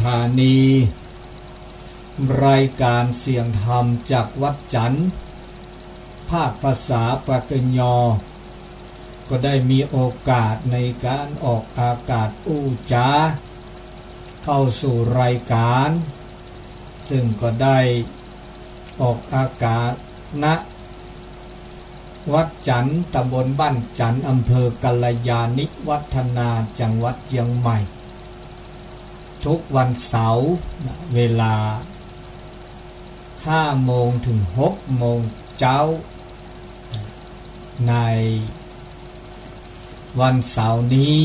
สถานีรายการเสียงธรรมจากวัดจันทร์ ภาคภาษาปากกยอ ก็ได้มีโอกาสในการออกอากาศอู้จ๋าเข้าสู่รายการ ซึ่งก็ได้ออกอากาศณ วัดจันทร์ ตำบลบ้านจันทร์ อำเภอกัลยาณิวัฒนา จังหวัดเชียงใหม่ ทุกวันเสาร์ เวลา ห้าโมงถึง หกโมงเช้า ใน วันเสาร์นี้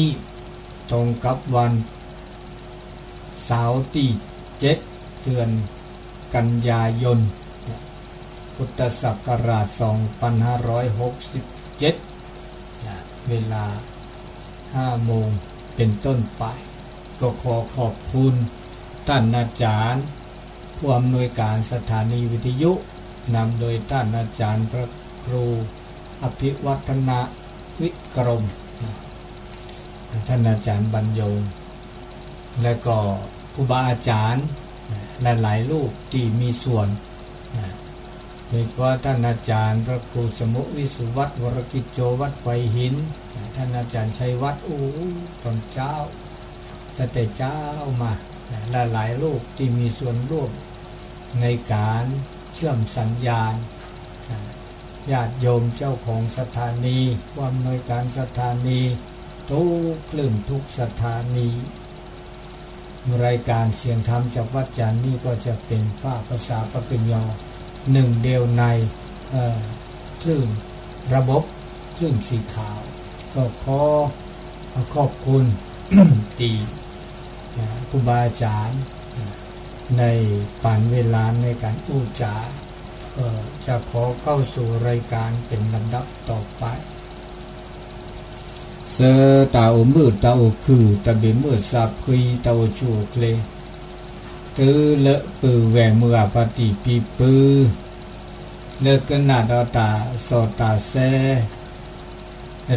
ตรงกับวันเสาร์ที่ เจ็ด เดือนกันยายน พุทธศักราช สองพันห้าร้อยหกสิบเจ็ด เวลา ห้าโมง เป็นต้นไป ก็ขอขอบคุณท่านอาจารย์ ผู้อำนวยการสถานีวิทยุ นำโดยท่านอาจารย์พระครูอภิวัฒนวิกรม ท่านอาจารย์บรรยง และก็ครูบาอาจารย์หลายๆรูปที่มีส่วน โดยเฉพาะท่านอาจารย์พระครูสมุวิสุวัฒน์ วรกิจโจ วัดไผ่หิน ท่านอาจารย์ชัยวัฒน์ โอ้ ตอนเช้า ตั้งแต่เช้ามา หลายๆรูปที่มีส่วนร่วมในการเชื่อมสัญญาณ ญาติโยมเจ้าของสถานี ผู้อำนวยการสถานี ทุกคลื่นทุกสถานี รายการเสียงธรรมจากวัดจันทร์นี่ก็จะเป็นภาคภาษาปากกยอ หนึ่งเดียวใน เอ่อ คลื่นระบบ คลื่นสีขาว ก็ขอขอบคุณ ที่ นะ ครูบาอาจารย์ นะ ได้ปันเวลาในการอู้จ๋า ก็จะขอเข้าสู่รายการเป็นลำดับต่อไป ဆၢတၢ်အိၣ်မုာ်တၢ်အိၣ်ခုၣ် တၢ်ဘၣ်မုာ်သးဖှံ တၢ်အိၣ်ဆူၣ်အိၣ်ချ့ တုၤလၢပုၢ်ဝဲၢ်မုၢ်ဂၤဖါတံၢ်ဖံဖု လၢကနၣ်ဒီးတၢ်စီၣ်တၢ်ဆဲ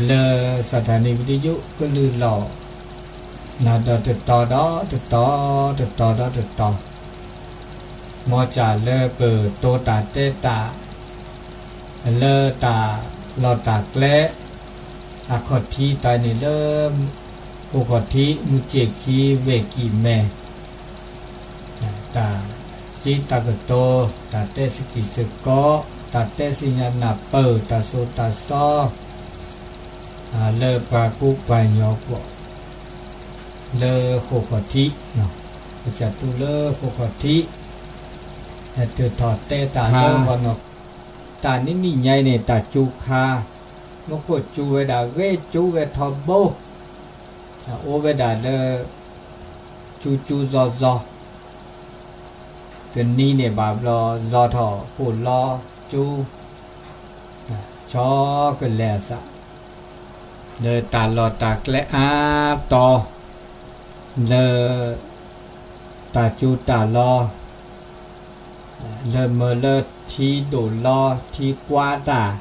လၢ สถานีวิทยุ ကလုာ်လီၢ် နၤဒီးတတီၤဒီးတတီၤ တတီၤဒီးတတီၤ မ်စၢ်လၢပတိၤတၢ်တဲတၢ် လၢတၢ်လီၢ်တၢ်ကျဲ အခီၣ်ထံးတၢ်န့ၣ်လၢ အိၣ်ခီၣ်ထံး မုၢ်စ့ၢ်ခံ ဝ့ၢ်ကံၢ်မဲ တၢ်စ့တၢ်ကတိၤ တၢ်တဲစကံၢ်စ့ၢ်ကီး တၢ်တဲသ့ၣ်ညါနၢ်ပၢၢ် တၢ်သိၣ်တၢ်သီ လၢပှၤကူပှၤကညီအဂီၢ် လၢဃိာ်ခီၣ်ထံး ကစၢ်တူၢ်လၢဃိာ်ခီၣ်ထံး တုၤထီၣ်တဲတၢ်လၢဂီၢ်နီၢ် တၢ်နံၣ်နံၣ်ညါအံၤန့ၣ် တၢ်စူၤခါ မူခိၣ်စူၤဝဲဒၣ်ဂ့ၤစူၤဝဲထီဘိ အိၣ်ဝဲဒၣ်လၢ စူၤစူၤစီၤစီၤ တနံၤန့ၣ်ဘၣ်ဘျီ စီၤထီၣ်ကိၣ်လီစူၤ ဆီကလဲၤအသး လၢတၢ်လီၢ်တၢ်ကျဲအါတီၤ လၢ တၢ်စူၤတၢ်လီ လၢမ့ၢ်လၢထံဒိၣ်လီ ထံကွၢ်တၢ်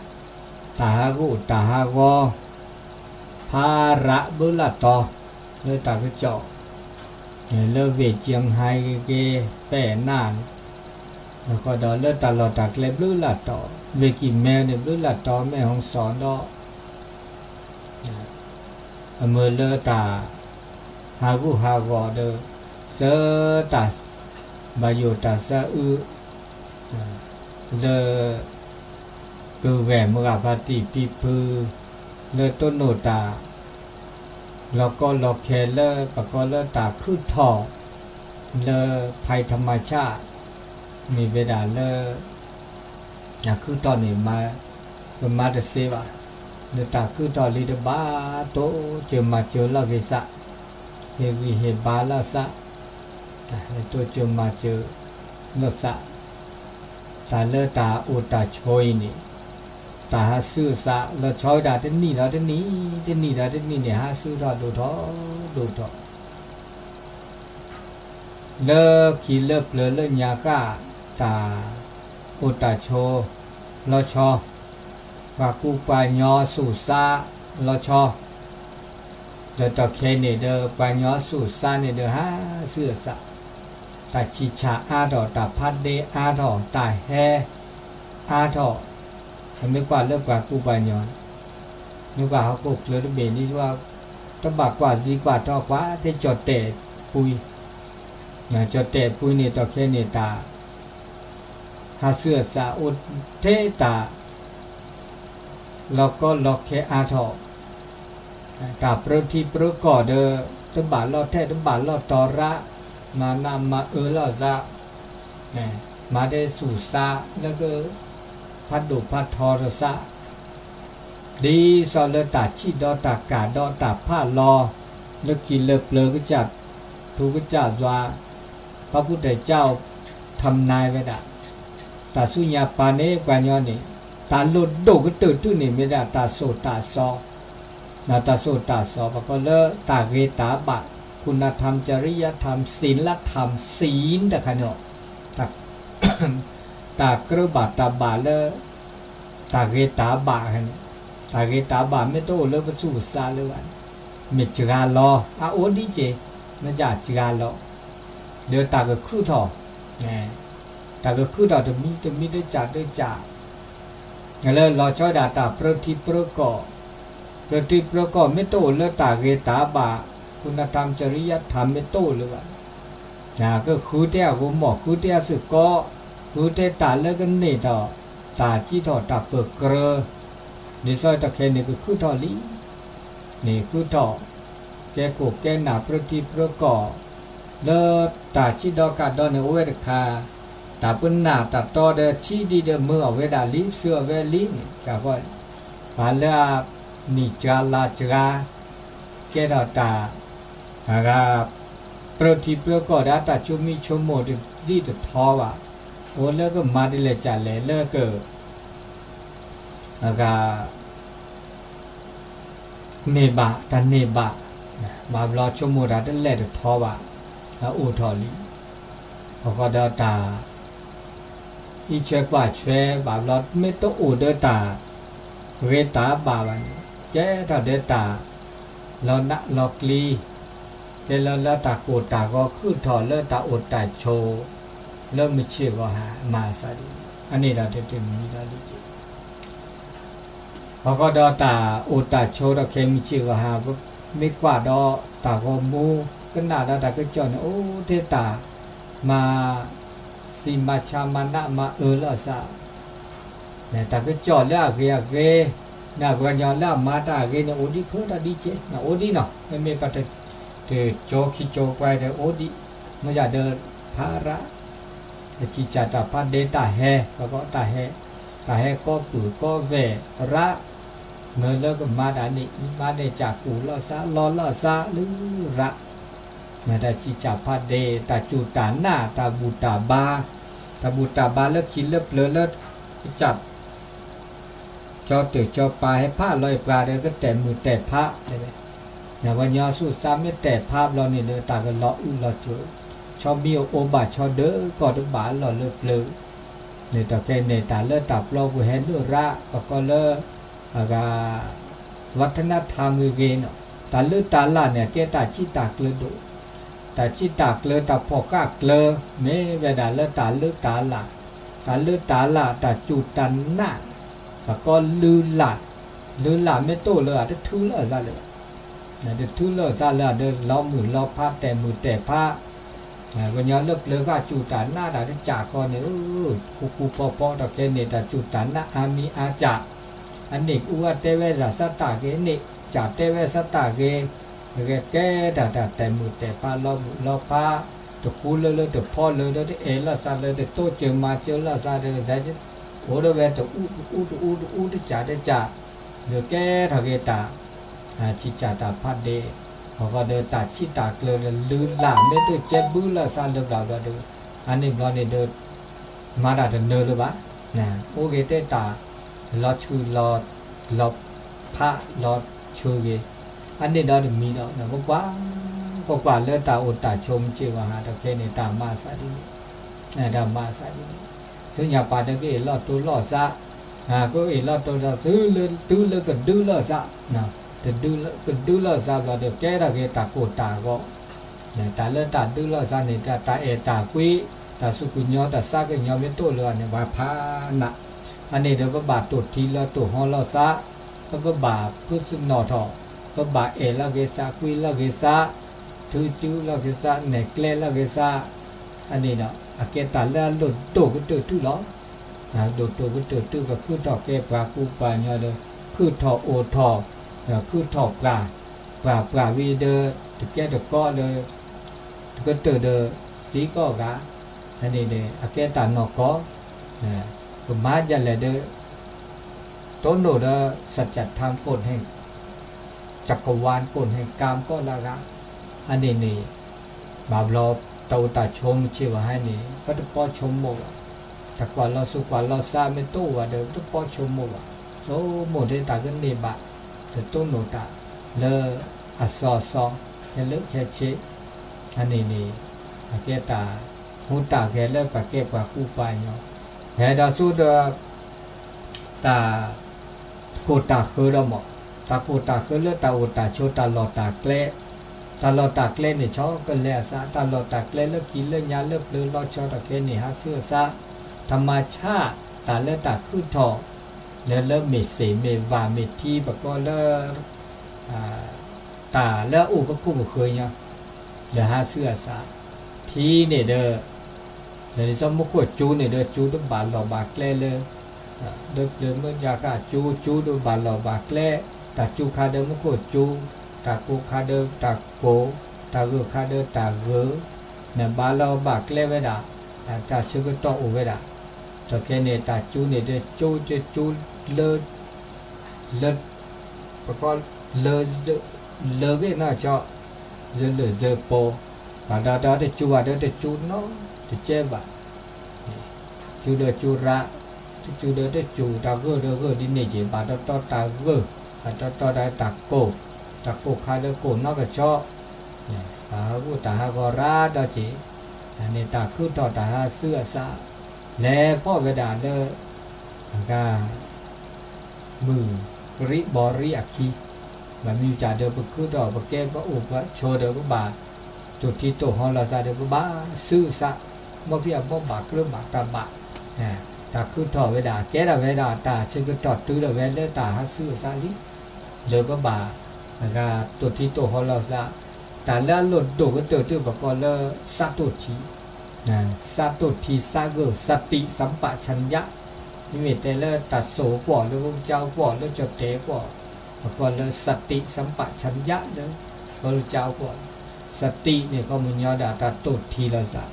တၢ်ဟးဂူာ်တၢ်ဟးဂီၤ ဖးရးဘျုးလၢ်တီၤ လၢတၢ်ကစီၣ် လၢဝ့ၢ်ကၠံဟဲဂ့ၤဂ့ၤ ပဲၣ်နၢ်န့ၣ် အဃိဒီးလၢတၢ်လီၢ်တၢ်ကျဲဘျုးလၢ်တီၤ ဝ့ၢ်ကံၢ်မဲန့ၣ် ဘျုးလၢ်တီၤ မဲၢ်ဟီၣ်စီၣ်ဒီး အမ့ၢ်လၢတၢ် ဟးဂူာ်ဟးဂီၤဒီး စၢတၢ် ဘၣ်ယိၣ်တၢ်စၢအု လၢ ပုၢ်ဝဲၢ်မုၢ်ဂၤဖါတံၢ်ဖံဖု လၢတိၢ်နီၣ်တၢ် လီၤကီလီၤခဲလၢပကိးလၢတၢ်ခုၣ်ထီၣ် လၢ ภัยธรรมชาติ မ့ၢ်ဝဲဒၣ်လၢ တၢ်ခုၣ်ထီၣ်န့ၣ် ပမၤတသ့ဘၣ်, လၢတၢ်ခုၣ်ထီၣ်လံတဘၣ် တိစၢၤမၤစၢၤလီၤဂ့ၤသး, ဟ့ၣ်ဂံၢ်ဟ့ၣ်ဘါလီၤသး, တိစၢၤမၤစၢၤလီၤသး, တၢ်လၢတၢ်အိၣ်တၢ်ဆိးအံၤန့ၣ် တၢ်ဟးဆူအသး လီၤဆီဝဲဒၣ်တနံၣ်ဒီးတနံၣ်, တနံၣ်ဒီးတနံၣ်န့ၣ် ဟးဆူထီၣ်ဒိၣ်ထီၣ်ဒိၣ်ထီၣ် လၢခံလၢပျၢၤလၢညါဃၣ် တၢ်အိၣ်တၢ်ဆိးလီၤဆီ, ပှၤကူပှၤကညီသူၣ်စါလီၤဆီ, ဒီးတၢ်ခဲအံၤန့ၣ်ဒီး ပှၤကညီသူၣ်စါန့ၣ်ဒီးဟးဆူအသး တၢ်ဆံၣ်ဆၣ်အါထီၣ်, တၢ်ဖးဒ့အါထီၣ်, တၢ်ဟဲအါထီၣ်, ပမ့ၢ်ကွၢ်လၢပှၤကူပှၤညီ, မ့ၢ်ကွၢ်ဟီၣ်ခိၣ်ချၢတဘ့ၣ်ဒ် တဘၣ်ကွၢ်စံကွၢ်ထီကွၢ် ထဲကၠီၣ်တဲာ်ပှ့ၤ, ကၠီၣ်တဲာ်ပှ့ၤန့ၣ် တီၢ်ခဲန့ၣ်တၢ် ဟးဆူၣ်အသးအိၣ်ထဲတၢ် လီၤကီလီၤခဲအါထီၣ်, တၢ်ပြၢထံပြၢကီၢ်ဒီး တဘၣ်လီၢ်ထဲတဘၣ်လီၢ်တီၤရၣ်, မၤနးမၤအၢလီၤသး, မၤဒ်ဆူၣ်သးလၢက ဖးဒိၣ်ဖးထီတသး, ဒ်သိးလၢတၢ်ဆံးဒီးတၢ်ကၣ်ဒီးတၢ်ဖးလီၤ, လၢခံလၢပျၢၤကစၢ်ထူကစၢ်ယွၤ, พระพุทธเจ้า ทำนายဝဲဒၣ်, တၢ်ဆူညါပၤန့ၣ် ပှၤညီန့ၣ် တၢ်လိၣ်ဒိၣ်ကတၢၢ်တုၤန့ၣ်မ့ၢ်ဒၣ်တၢ်စိၢ်တၢ်စီ, တၢ်စိၢ်တၢ်စီ ပကိးလၢတၢ်ဂ့ၤတၢ်ဘၣ်, คุณธรรม จริยธรรม ศีลธรรม ศีล တခါန့ၣ်, တၢ်ကြၢးဘၣ်တၢ်ဘၣ်လၢ တၢ်ဂ့ၤတၢ်ဘၣ်န့ၣ်, တၢ်ဂ့ၤတၢ်ဘၣ်မ့ၢ်တအိၣ်လၢပသူၣ်ပသးလၢၤဘၣ်န့ၣ်, မ့ၢ်စှၤလီၤ, အအိၣ်ဒ်က့ၤ, မ့ၢ်စှၤလီၤ, ဒီးတၢ်ကခုၣ်ထီၣ်, တၢ်ကခုၣ်ထီၣ်တမံၤတမံၤတကၢ်တကၢ်, လၢလီၤဆီဒၣ်တၢ်ပြၢထံပြၢကီၢ်, ပြၢထံပြၢကီၢ်မ့ၢ်တအိၣ်လၢတၢ်ဂ့ၤတၢ်ဘၣ်, คุณธรรม จริยธรรม မ့ၢ်တအိၣ်လၢၤဘၣ်န့ၣ်, ကဃုထဲအဂီၢ်မီၢ် ဃုထဲအစ့ၢ်ကီး, ဃုထဲတၢ်လၢကန့ၢ်ထီၣ်, တၢ်စံးထီၣ်တၢ်ပၢၢ်ကြၢ, ဒ်သိးတခဲန့ၣ်ကခုၣ်ထီၣ်လံ, န့ၣ်ခုၣ်ထီၣ်, ကဲကိၣ်ကဲနၢ်ပြၢထံပြၢကီၢ်, လၢတၢ်ဆံးဒီးကၣ်ဒီးန့ၣ်အိၣ်ဝဲတခါ, တၢ်ပနၢ်တၢ်တီဒီးဆံးဒံးဒီးမုာ်အီၤဝဲဒၣ်လံ ပဆၢအီၤဝဲလံန့ၣ်, ကဲထီၣ်တၢ် နံၣ်စှၤလါစှၤ, ကဲထီၣ်တၢ်, အဂၤ, ပြၢထံပြၢကီၢ်ဒီးတၢ်ဆိမိၣ်ဆိကမိၣ်တဒ်တထီဘၣ်, အိၣ်လၢကမၤဒ်လဲၣ်ကလဲၣ်လၢက, အဂၤ, န့ၢ်ဘၣ်, တၢ်န့ၢ်ဘၣ်, ဘၣ်ဘျီဆိကမိၣ်တၢ်တလဲၣ်တထီဘၣ်, အိၣ်ထီၣ်လံ, အဃိဒီးတၢ် အံးဆွဲကွၢ်ဆွဲဘၣ်ဘျီ မ့ၢ်တအိၣ်ဒီးတၢ်ဂ့ၤတၢ်ဘၣ်ဘၣ်န့ၣ် ကဲထီၣ်ဒီးတၢ်လီၤနးလီၤကျံ, ကဲလၢလၢတၢ်ကိၢ်တၢ်ဂီၤခုၣ်ထီၣ်လၢတၢ်အိၣ်တၢ်ဆိး လၢမုၢ်ဆ့ၣ်ဂီၤဟါ မၤသးဒ်န့ၣ် အန့ၣ်ဒီးတမံၤဒီးလံက့ အဃိဒီးတၢ်အိၣ်တၢ်ဆိးဒီးခဲမုၢ်ဆ့ၣ်ဂီၤဟါ မ့ၢ်ကွၢ်ဒီးတၢ်ဂီၤမူ ကနၣ်ဒီးတၢ်ကစီၣ်န့ၣ် အိၣ်ထဲတၢ်မၤ စံးမၤဆါမၤနးမၤအၢလီၤသး, တၢ်ကစီၣ်လၢအဂ့ၤအဂ့ၤ, နပှၤကညီလၢအမၤတၢ်အဂ့ၤန့ၣ် အိၣ်ဒံးခဲဒီးဒ်က့, အိၣ်ဒံးနီၤ, မ့မ့ၢ်ပှၤတကၠိခံကၠိပှဲၤဒီးအိၣ်ဒံး, မ့ၢ်ဒၣ်ဒီးဖးရၣ် အစံးစၢ်တၢ်ဖးဒ့တၢ်ဟဲ, တၢ်ဟဲ, တၢ်ဟဲကီပုာ်ကီဝဲၢ်ရၣ်, မ့ၢ်လၢကမၤတၢ်န့ၣ် မၤန့ၢ်စၢ်ကူၣ်လီၤသးလီလီၤသးလၢရၣ်, တၢ်စံးစၢ်ဖးဒ့ တၢ်စူၢ်တၢ်နာ် တၢ်ဘူၣ်တၢ်ဘါ, တၢ်ဘူၣ်တၢ်ဘါလၢခံလၢပျၢၤလၢ ကစၢ် ကၠီတၢၢ်ကၠီပၤဟဲဖးလီၤအပှၤဒီးကတဲာ်မုၢ်တဲာ်ဖး, ပှၤကညီဆူၣ်သးမ့ၢ်တဲာ်ဖးဘျီန့ၣ်ဒီး တၢ်ကလီၤအုၣ်လီၤဆိး, ဆီမံအိၣ်ဘၣ်ဆီဒၢကီၢ်တဘၣ်လီၢ်လၢပျၢၤ, န့ၣ်တၢ်ခဲန့ၣ် တၢ်လၢတၢ်ပျီပူၤဟဲနုာ်ရၣ် ပကိးလၢ အဂၤ วัฒนธรรม ဂ့ၤဂ့ၤနီၤ, တၢ်လၢတၢ်လၢ်န့ၣ် ကဲတၢ်ဆံးတၢ်ကျၢၤဒိၣ်, တၢ်ဆံးတၢ်ကျၢၤတၢ်ဖီၣ်ဃာ်ကျၢၤ မ့ၢ်ဝဲဒၣ်လၢတၢ်လၢတၢ်လၢ်, တၢ်လၢတၢ်လၢ် တၢ်စူၢ်တၢ်နာ်, ပကိးလုၢ်လၢ်, လုၢ်လၢ်မ့ၢ်တအိၣ်လၢၤ တထုးလၢၤသးလၢၤဘၣ်, တထုးလၢၤသးလၢၤဒီး လီၤမုၢ်လီၤဖး တဲာ်မုၢ်တဲာ်ဖး, ပှၤကညီလၢပျၢၤဃာ်စူၢ်တၢ်နာ်တၢ်တစၢ်ဃီန့ၣ်, ဃူဃူဖိးဖိးတၢ်ခဲန့ၣ် တၢ်စူၢ်တၢ်နာ်အါမံၤအါစၢ်, အန့ၣ်အူအတဲဝဲဒၣ်သးတၢ်ဂ့ၤန့ၣ် စၢ်တဲဝဲသးတၢ်ဂ့ၤ, ဂဲၤကဲတၢ်တၢ်တဲာ်မုၢ်တဲာ်ဖး လီၤမုၢ်လီၤဖး, တဃူလၢလၢတဖီလၢလၢ တအဲၣ်လီၤသးလၢ တတိစၢၤမၤစၢၤလီၤသးဒီး အိၣ်ဒီးဝဲတအူတအူတအူတအူတစၢ်တစၢ်, ဒီးကဲထီၣ်က့ၤတၢ် ဆံးစၢ်တၢ်ဖးဒ့, အဃိဒီးတၢ်ဆံးတၢ်ကျၢၤလၢလုၢ်လၢ်မ့ၢ်တကဲဘုလီၤသးလၢဘျီဘျီဒီး, အန့ၣ်ဘျီန့ၣ်ဒီး မၤတၢ်တနၢၤလၢၤဘၣ်, အိၣ်က့ၤတဲတၢ် လီၤဆူၣ်လီၤ လီၤဖးလီၤဆူၣ်ဂ့ၤ, အန့ၣ်ဒီးတမံၤဒီး ပကွၢ်, ပကွၢ်လၢတၢ်အိၣ်တၢ်ဆိးမုၢ်ဆ့ၣ်ဂီၤဟါဒီးခဲန့ၣ် တၢ်မၤအသးဒ်န့ၣ်, တၢ်မၤအသးဒ်န့ၣ်, ဆူညါပၤဒီးကအဲၣ်လီၤတိၢ်လီၤသး, ကအဲၣ်လီၤတိၢ်လီၤသး တုၤလၢကဒုလီၤသး, ကဒုလီၤသးဘျီဒီး ကဲထီၣ်က့ၤတၢ်ကိၢ်တၢ်ဂီၤ, တၢ်လၢတၢ်ဒုးလိာ်သးန့ၣ် တၢ်အဲၣ်တၢ်ကွံ, တၢ်စူၢ်ကညီၤ တၢ်သးကညီၤမ့ၢ်တအိၣ်လၢၤန့ၣ် ပှၤဖးနး, အန့ၣ်ဒီးပဘၣ်တိၢ်ထံလၢတိၢ်ဟီလိာ်သး, ပကဘၣ်ဖုသနီၣ်ထီၣ်, ပဘၣ်အဲၣ်လီၤက့ၤသး ကွံလီၤက့ၤသး, ထုးစုလီၤက့ၤသး နဲၣ်ကျဲလီၤက့ၤသး, အန့ၣ်ဒီး အကဲတၢ်လၢအလိၣ်ဒိၣ်ကတၢၢ်တုၤလီၤ. ဒိၣ်ဒိၣ်ကတၢၢ်တုၤ ပခုထီၣ်က့ၤပှၤကူပှၤကညီဒီး ခုထီၣ်အိၣ်ထီၣ်, ဒီးခုထီၣ်ပှၤ, ပှၤပှၤဝံၤဒီး တကဲတကီလၢ တကတၢၢ်ဒီး စ့ၢ်ကီးဂၤ, အန့ၣ်ဒီး အကဲတၢ်နီၢ်ကီၢ်, ပမၤဒ်လဲၣ်ဒီး တိၢ်နီၣ်ဒီး สัจธรรม กฎแห่ง จักรวาล กฎแห่งกรรม ကီးလၢအဂၤ, အန့ၣ်န့ၣ် ဘၣ်ဘျီ တၢ်အိၣ်တၢ်ဆိးမုၢ်ဆ့ၣ်ဝဲဟဲန့ၣ် ပတပီဆိကမိၣ်ဘၣ်, တၢ်ကွၢ်လီၤသူၣ်ကွၢ်လီၤသးမ့ၢ်တအိၣ်ဘၣ်ဒီး ပတပီဆိကမိၣ်ဘၣ်, ဆိကမိၣ်ထဲတၢ်ကန့ၢ်ဘၣ်, ဒီးတိၢ်နီၣ်တၢ်လၢအစီအစီ ခဲလၢာ်ခဲဆ့, အန့ၣ်န့ၣ် အကဲတၢ်ဟူးတၢ်ဂဲၤလၢပကဲပှၤကူပှၤကညီ, ပဟဲဒီးဆူဒီး တၢ်ကိၢ်တၢ်ဃၢဒီးမး, တၢ်ကိၢ်တၢ်ဃၢလၢတၢ်အိၣ်တၢ်ဆိး တၢ်လီၢ်တၢ်ကျဲ, တၢ်လီၢ်တၢ်ကျဲန့ၣ် ဆီကလဲၤအသး, တၢ်လီၢ်တၢ်ကျဲလၢကံလၢညါလၢပျၢၤလီၤဆီဒီးခဲန့ၣ် ဟးဆူအသး, တမၤဆါတၢ်လၢတၢ်ခုထီၣ်, လၢလၢမ့ၢ်စ့ၣ်မ့ၢ်ဝၣ်မ့ၢ်ထံ ပကိးလၢ တၢ်လၢအအိၣ်ပခိၣ်ပဃၢၤညီ, ဒီးဟးဆူအသး, ထံန့ၣ်ဒီး လၢဒ်သိးမူခိၣ်ကၠူန့ၣ်ဒီး ကၠူတဘၣ်လီၢ်ဘၣ်ကျဲလၢ ဒီးပျၢၤမုၢ်ညါခါ ကၠူ ကၠူတဘၣ်လီၢ်ဘၣ်ကျဲ, တၢ်ကၠူခါဒီးမူခိၣ်ကၠူ, တၢ်ကိၢ်ခါဒီးတၢ်ကိၢ်, တၢ်ဂၢၢ်ခါဒီးတၢ်ဂၢၢ်, နဘၣ်လီၢ်ဘၣ်ကျဲဝဲဒၣ်, တၢ်ဆၢကတီၢ်အိၣ်ဝဲဒၣ်, ဒီးခဲန့ၣ် တၢ်ကၠူန့ၣ်ဒီး ကၠူကၠူလၢ လၢ ပကီ လၢ လၢဂ့ၢ်နီၢ်ကီၢ်, လၢလၢၢ်လၢပိၤ, ဘၣ်ဒီးတၢ်တကၠူဘၣ်ဒီးတကၠူနီတကဲဘၣ်, ကၠူဒီးကၠူရး, တကၠူဒီးတကၠူ, တၢ်ဂၢၢ်ဒီးဂၢၢ်ဒ်န့ၣ်က့ၤ, ဘၣ်တီတီတၢ်ဂၢၢ်, ဘၣ်တီတီဒီးတၢ်ကိၢ်, တၢ်ကိၢ်ခါဒီးကိၢ်နီၢ်ကီၢ်, တၢ်ဟးဂူာ်တၢ်ဟးဂီၤရၤဒီးက့ၤ, န့ၣ်တၢ်ခုထီၣ်တၢ်ဟးဆူအသး, လဲၤပိာ်ဝဲဒၣ်လၢ အဂၤ မုၢ်ရံဘီရံအခံ, ဘၣ်မနုၤဒၣ်ဒီး ပခုထီၣ်ပကဲပအိၣ်ပဆိးဒီး ပဘၣ်တိၢ်ထံတိၢ်ဟီလိာ်သးဒီး ပဘၣ်ဆူအသး, မ်ဖံးအဘီဘၣ်ကြၢးဘၣ်တၢ်ဘၣ်, တၢ်ခုထီၣ်ဝဲဒၣ် ကဲထီၣ်ဝဲဒၣ်တၢ်ဆၢကတီၢ်တုၤထီၣ်ဝဲလၢတၢ်ဟးဆူအသးလံ, ဒီးပဘၣ် အဂၤတိၢ်ထံတိၢ်ဟီလိာ်သး, တၢ်လၢအလိၣ်ဒိၣ်ကတၢၢ်တုၤပကိးလၢ သးတိၢ်ထံ သးတိၢ်ထံသးဂၢၢ် စတံၣ်သမ်ပၣ်ဆၣ်ညါ, မ့မ့ၢ်တဲလၢတၢ်စိၣ်အကွီၢ် လၢပကစၢ်အကွီၢ် လၢကၠီၣ်တဲာ်အကွီၢ်, ပကိးလၢ စတံၣ်သမ်ပၣ်ဆၣ်ညါ လၢပကစၢ်အကွီၢ်, စတံၣ်န့ၣ် ကီၢ်မုၢ်ညီဒၣ်တၢ်တိၢ်ထံလိာ်သး,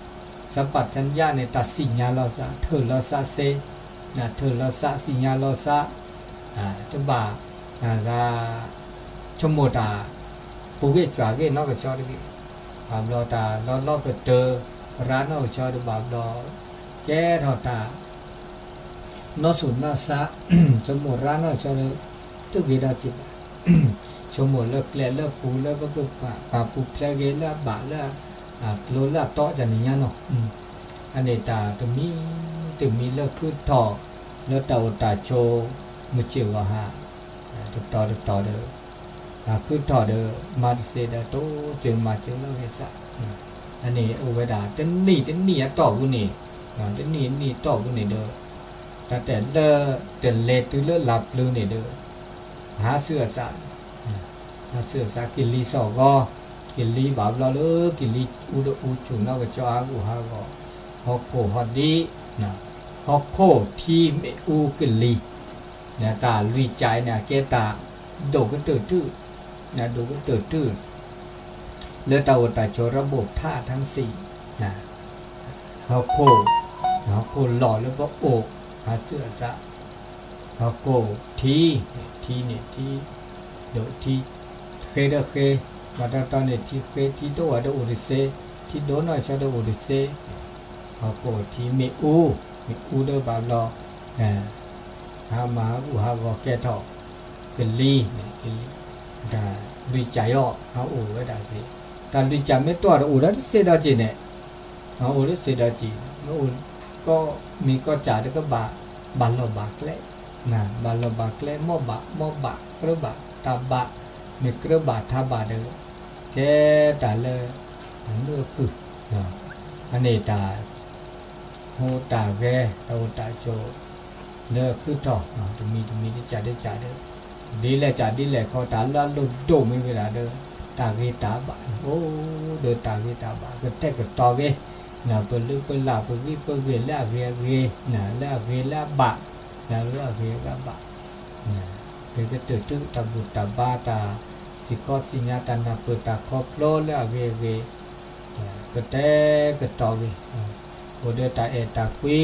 သမ်ပၣ်ဆၣ်ညါန့ၣ် တၢ်သ့ၣ်ညါလိာ်သး ထုးလိာ်သးစ့, ထုးလိာ်သးသ့ၣ်ညါလိာ်သး, တဘၣ် အဂၤ ဆိကမိၣ်တၢ် ပူၤဂ့ၢ်ကွၢ်ဂ့ၢ်နီၢ်ကဆီတဂ့ၤ, ဘၣ်ဘျီတၢ်လီၤလီၤကတၢၢ် ရၤနီၢ်ကဆီတဘၣ်ဘျီ, ကဲထီၣ်တၢ် နီၢ်ဆူၣ်နီၢ်ဆါ, ဆိကမိၣ်ရၤနီၢ်ကဆီဒီး တဂ့ၤဒီးက့ၤဘၣ်, ဆိကမိၣ်လၢကျဲလၢပူၤလၢပကပာ်ပူၤဖျဲးဂ့ၤ လၢအဘၣ်လၢ ကျိလၢအတီအံၤန့ၣ်ညါနီၤ, အန့ၣ်တၢ်တမံၤတမံၤလၢခုထီၣ် လၢတၢ်အိၣ်တၢ်ဆိး မုၢ်ဆ့ၣ်ဂီၤဟါ တတီၤတတီၤဒီး ခုထီၣ်ဒီး မၤတသ့ဒီး တိစၢၤမၤစၢၤလၢဂ့ၤစး, အန့ၣ်အိၣ်ဝဲဒၣ် တနံၣ်တနံၣ်အတီၢ်ပူၤန့ၣ်, တနံၣ်တနံၣ်အတီၢ်ပူၤန့ၣ်ဒီး တၢ်တဲလၢ တလဲၤတုၤလၢလါပျၢၤန့ၣ်ဒီး ဟးဆူအသး, ဟးဆူအသး ကလံၤစိာ်ဂီၤ, ကလံၤဘၣ်ဘျီလၢ ကလံၤအူဒီးအူဆူၣ်နီၢ်ကဆီ ဟးဂူာ်ဟးဂီၤ, ဟီၣ်ခိၣ်ဟီၣ်ဒံး, ဟီၣ်ခိၣ်ထံမ့ၣ်အူကလံၤ, တၢ်လွံၢ်ကၠးအံၤန့ၣ် အကဲတၢ်ဒိၣ်ကတၢၢ်တုၤ, ဒိၣ်ကတၢၢ်တုၤ လၢတၢ်အိၣ်တၢ်ဆိး ระบบธาตุทั้งสี่, ဟီၣ်ခိၣ်, ဟီၣ်ခိၣ်လီၢ်လၢပအိၣ် ဟးဆူအသး, ဟီၣ်ခိၣ်ထံ, ထံန့ၣ်ထံ, ဒိၣ်ထံ, ဃ့ဒီးဃ့, ဘၣ်တီတီန့ၣ် ထံဃ့ ထံဒိၣ်ဝဲဒီးအိၣ်တသ့, ထံဒိၣ်နီၢ်ကဆီဒီးအိၣ်တသ့, ဟီၣ်ခိၣ်ထံမ့ၣ်အူ, မ့ၣ်အူဒီးဘၣ်ဘျီ ဟးမၤဟးဂူာ်ဟးဂီၤကဲထီၣ်, ကလံၤ, ကလံၤ, တၢ်လွံၢ်ကၠးအံၤ ဟးအိၣ်ဝဲဒၣ်သ့, တၢ်လွံၢ်ကၠးမ့ၢ်တီၢ်ဒီးအိၣ်ဒီးတသ့ဒီးက့ၤန့ၣ်, ဟးအိၣ်ဒီးတသ့ဒီးက့ၤ, မ့ၢ်အိၣ်ကီၢ်မ့ၢ်ကီၢ်ကၠးဒီးကဘၣ် ဘၣ်လီၢ်ဘၣ်ကျဲ, ဘၣ်လီၢ်ဘၣ်ကျဲ မီၢ်ဘၣ် မီၢ်ဘၣ် ကြၢးဘၣ် တၢ်ဘၣ်, မ့ၢ်ကြၢးဘၣ်ထးဘၣ်ဒီး ကဲတၢ်လၢ မုၢ်အခုၣ်, အန့ၣ်တၢ် ဟူးတၢ်ဂဲၤ တၢ်အိၣ်တၢ်ဆိး လၢခုၣ်ထီၣ် တမံၤတမံၤ တကးတကးဒီး ဒ်လဲၣ်ကးဒ်လဲၣ်ခီ တၢ်လၢအလိၣ်ဒိၣ်မ့ၢ်ဝဲဒၣ်ဒီး တၢ်ဂ့ၤတၢ်ဘၣ် အိၣ်ဒီးတၢ်ဂ့ၤတၢ်ဘၣ် ကတဲာ်ကတီၤဂ့ၤ ပလုၢ်ပလၢ် ပဂံၢ်ပဂ့ၤလၢအဂ့ၤအဂ့ၤ လၢအဂ့ၤလၢအဘၣ် လၢအဂ့ၤလၢအဘၣ် ကကတၢၢ်တုၤတၢ်ဘူၣ်တၢ်ဘါ တၢ်စံၣ်ကီးစံၣ်ညါ တၢ်နၢ်ပၢၢ်တၢ်ခီဖျိလၢအဂ့ၤအဂ့ၤ ကတဲာ်ကတီၤဂ့ၤ အိၣ်ဒီးတၢ်အဲၣ်တၢ်ကွံ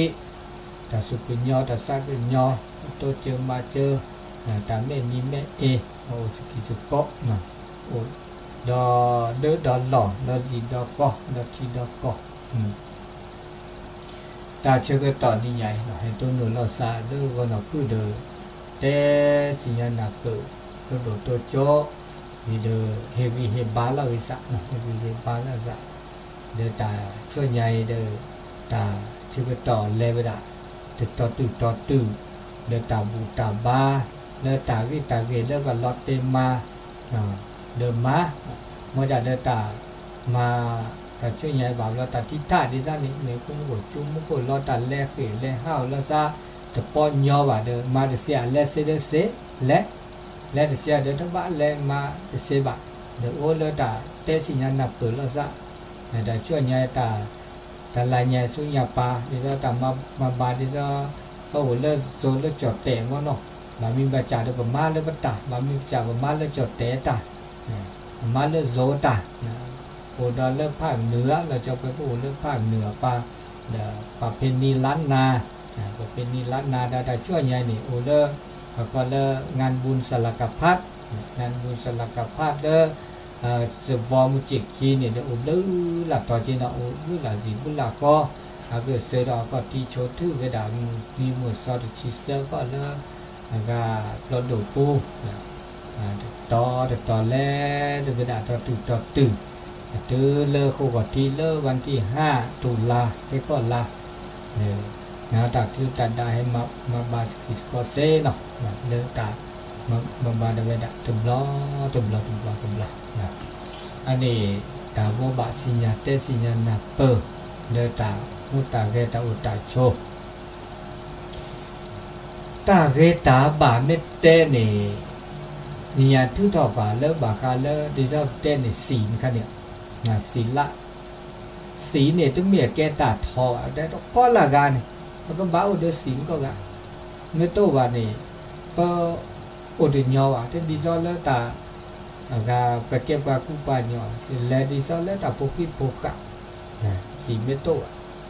တၢ်စူၢ်ကညီၤ တၢ်သးကညီၤ တိစၢၤမၤစၢၤ တၢ်မဲာ်နံၤမဲာ်အ့ အိၣ်စကံးစကီး အိၣ်ဒီးဒၢဒီးလီၢ် ဒီးစံၣ်ဒီးဃီ ဒီးထံဒီးကီၢ် တၢ်ဆၢကတီၢ်နံၤညါအံၤ ဟဲတိၢ်နီၣ်လီၤသးလၢဂီၢ်နီၢ်ခုၣ်ဒီး တဲစံၣ်ညါနၢ်ပၢၢ် တိၢ်ဒိၣ်တိၢ်ကၠိ ဝံၤဒီး ဟ့ၣ်ဂံၢ်ဟ့ၣ်ဘါလီၤဂ့ၤသး ဟ့ၣ်ဂံၢ်ဟ့ၣ်ဘါလီၤသး ဒီးတၢ်ဆူညါအံၤဒီး တၢ်ဆၢကတီၢ်လဲၤဝဲဒၣ် တတီၤတုၤတီၤတုၤ ဒီးတၢ်ဘူၣ်တၢ်ဘါ လၢတၢ်ဂ့ၢ်တၢ်ဂ့ၤလၢပှၤလီၤတဲာ်မၤ ဒီးမၤ မ်ဒၣ်ဒီးတၢ်မၤ တၢ်ဆူညါအံၤဘၣ်ဘျီ တၢ်ထံၣ်တၢ်ဒ်သိးန့ၣ် မ့ၢ်ဖိမုၣ်ဖိ ကၠိမုၣ်ဖိလီၤ တၢ်လဲၤဃ့ၢ်လဲၤဟးအီၤလီၤသး တပီညီဘၣ်ဒီး မၤတစဲး အလဲၤစ့ဒီးစ့ လဲၤ လဲၤတစဲးဒီးတဘၣ်လဲၤမၤတစဲးဘၣ် ဒီးအိၣ်လၢတၢ်တဲစံၣ်ညါနၢ်ပၢၢ်လီၤသး တၢ်ဆူညါအံၤ တၢ်လၢညါဆူညါပၤ ဒ်သိးတၢ်မၤဘၣ်ဒ်သိး ပအိၣ်လၢစိၤလၢကၠီၣ်တဲာ်မ့ၢ်နီၤ ဘၣ်မံဘၣ်စၢ်ဒီးပမၤလၢပတၢ် ဘၣ်မံဘၣ်စၢ်ပမၤလၢကၠီၣ်တဲာ်တၢ် ပမၤလၢစိၤတၢ် အိၣ်ဒီးလၢဖးနုာ်ဧါ လီၤဆီပှဲၤပအိၣ်လၢဖးနုာ်အပၤ ဒီးပှၤဖဲနံၤလါနၤ ပှၤဖဲနံၤလါနၤဒီးတၢ်ဆူညါအံၤန့ၣ် အိၣ်လၢ ပကိးလၢ งานบุญสลากพัด งานบุญสลากพัด လၢ သဝီမုၢ်ဆ့ၣ်ခံန့ၣ် ဒီးအိၣ်ဘျုးလၢ်တီၤက့နီၤ အိၣ်ဘျုးလၢ်စံာ်ဘျုးလၢ်ဃီ အကစၢၢ်ဒီးအခီၣ်ထံးဆိးထုဝဲဒၣ် မုၢ်နံၤမုၢ်သီတဆံသၢကီၢ်လၢ အဂၤဘျီဒိၣ်ပူၤ တတီၤတတီၤလဲၤတဝဲဒၣ်တီၤတုၤတီၤတုၤ တုၤလၢဃိးကီၢ်ထံးလၢ วันที่ห้า တုၤလါ သ့ကီၢ်လါ တၢ်ချုးတၢ်ဒၣ်ဟဲမၤဘၣ်စကံးစကီးစ့နီၤ လၢတၢ်မၤဘၣ်တဝဲဒၣ် တဘျီတဘျီတဘျီတဘျီ အန့ၣ် တၢ်ဘိးဘၣ်စံၣ်ညါတဲစံၣ်ညါနၢ်ပၢၢ် လၢတၢ်ဟူးတၢ်ဂဲၤတၢ်အိၣ်တၢ်ဆိး တၢ်ဂ့ၤတၢ်ဘၣ်မ့ၢ်တဲန့ၣ် နံၤညါထုးထီၣ်ပှၤလၢဘၣ်ဃးလၢ ဒ်သိးပတဲန့ၣ် စံၣ်မ့ၢ်ခါန့ၣ် စံၣ်လၢ စံၣ်န့ၣ် တမ့ၢ်အကဲတၢ်ထီဘၣ် ဒီးတကီလၢ်ဂၤန့ၣ် ပကဘၣ်အိၣ်ဒီးစံၣ်မ့ၢ်ကီၢ်ဂၤ မ့ၢ်တအိၣ်ဘၣ်န့ၣ် ပ အိၣ်တညီဘၣ် တဒ်သိးလၢတၢ် အဂၤပကဲပှၤကူပှၤကညီ လဲၤဒ်သိးလၢတၢ်ဖိဃံဖိဃာ် စံၣ်မ့ၢ်တအိၣ်ဘၣ်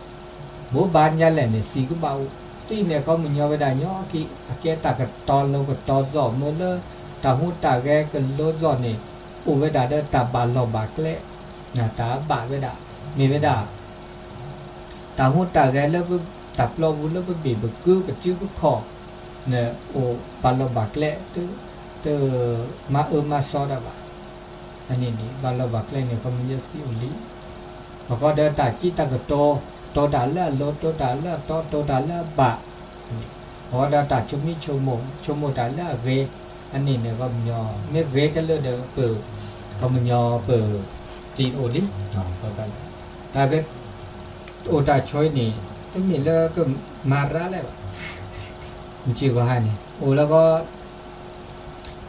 ဘိးဘၣ်ညါလဲၣ်န့ၣ် စံၣ်ကဘၣ်အိၣ် စံၣ်န့ၣ် ကီၢ်မညီဝဲဒၣ်ညီခံ အကဲတၢ်ကတီၤလိၤကတီၤစီၣ်မ့ၢ်လၢ တၢ်ဟူးတၢ်ဂဲၤကလိစီၣ်န့ၣ် အိၣ်ဝဲဒၣ်ဒီးတၢ်ဘၣ်လီၢ်ဘၣ်ကျဲ တၢ်ဘၣ်ဝဲဒၣ် မ့ၢ်ဝဲဒၣ် တၢ်ဟူးတၢ်ဂဲၤလၢ တၢ်ပျီပူၤလၢပဘ့ၣ်ပကု ပစုပခီၣ် အိၣ်ဘၣ်လီၢ်ဘၣ်ကျဲ တမၤအၢမၤသီတၢ်ဘၣ်. အန့ၣ်န့ၣ် ဘၣ်လီၢ်ဘၣ်ကျဲန့ၣ် ကမျၢၢ်စံၣ်အိၣ်လံ. အဃိဒီးတၢ်စံးတၢ်ကတိၤ တိၤတၢ်လၢအလိၤ တိၤတၢ်လၢအတီ တိၤတၢ်လၢအဘၣ် အဃိဒီးတၢ်ဆိမိၣ်ဆိကမိၣ် ဆိကမိၣ်တၢ်လၢအဂ့ၤ အန့ၣ်န့ၣ် ကမျၢၢ် မ့ၢ်ဂ့ၤကလၢာ်ဒီးပ ကမျၢၢ်ပ စံၣ်အိၣ်လံ. တၢ်က အိၣ်တၢ်ဆိးအံၤန့ၣ် တမ့ၢ်လၢကမၤရၤလဲၣ်ဘၣ်. မုၢ်ဆ့ၣ်ကီၢ်ဟါန့ၣ် အိၣ်လၢကီ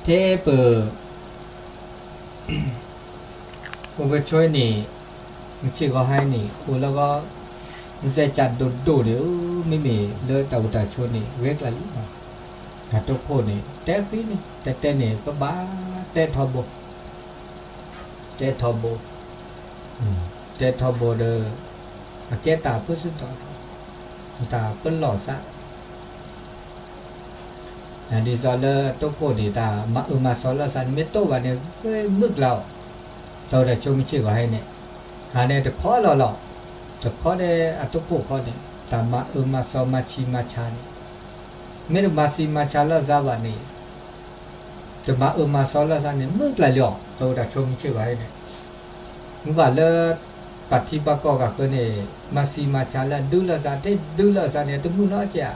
ထဲပ အိၣ်ကဆိးအံၤန့ၣ် မုၢ်ဆ့ၣ်ကီၢ်ဟါန့ၣ် အိၣ်လၢကီ မ့ၢ်စဲးကၢ်ဒိၣ်ဒိၣ်န့ၣ် မ့မ့ၢ်လၢတၢ်အိၣ်တၢ်ဆိးန့ၣ် ဂ့ၤကျါလံ. တၢ်တိခိၣ်န့ၣ် တဲဃံန့ၣ် တဲတဲန့ၣ် ပဘၣ်တဲထီဘိ တဲထီဘိ တဲထီဘိဒီး အကဲတၢ်ပၢဆူၣ်တီၣ် တၢ်ပလီၢ်သး ဒ်သိးလၢတိခိၣ်န့ၣ် တၢ်မၤအၢမၤသီလၢသးန့ၣ် မ့ၢ်တအိၣ်ဘၣ်န့ၣ် မုၢ်ကျါအီၤ တၢ်အိၣ်တၢ်ဆိးမုၢ်ဆ့ၣ်ကီၢ်ဟါန့ၣ် အန့ၣ်တခီလီၤလီၤ တခီဒီးအတိခိၣ်ခီန့ၣ် တၢ်မၤအၢမၤသီမၤဆံးမၤဆါန့ၣ် မ့ၢ်တမၤဆံးမၤဆါလၢသးဘၣ်န့ၣ် တမၤအၢမၤသီလၢသးန့ၣ် မုၢ်ကျါလံအီၤ တၢ်အိၣ်တၢ်ဆိးမုၢ်ဆ့ၣ်ကီၢ်ဟါန့ၣ် မ့ၢ်ဘၣ်လၢ ပှၤထံပှၤကီၢ်ဂၤဃၢၤန့ၣ် မၤဆံးမၤဆါလၢအဒုးလၢသး တဒုးလၢသးန့ၣ် တမုာ်နီတစဲးဧါ.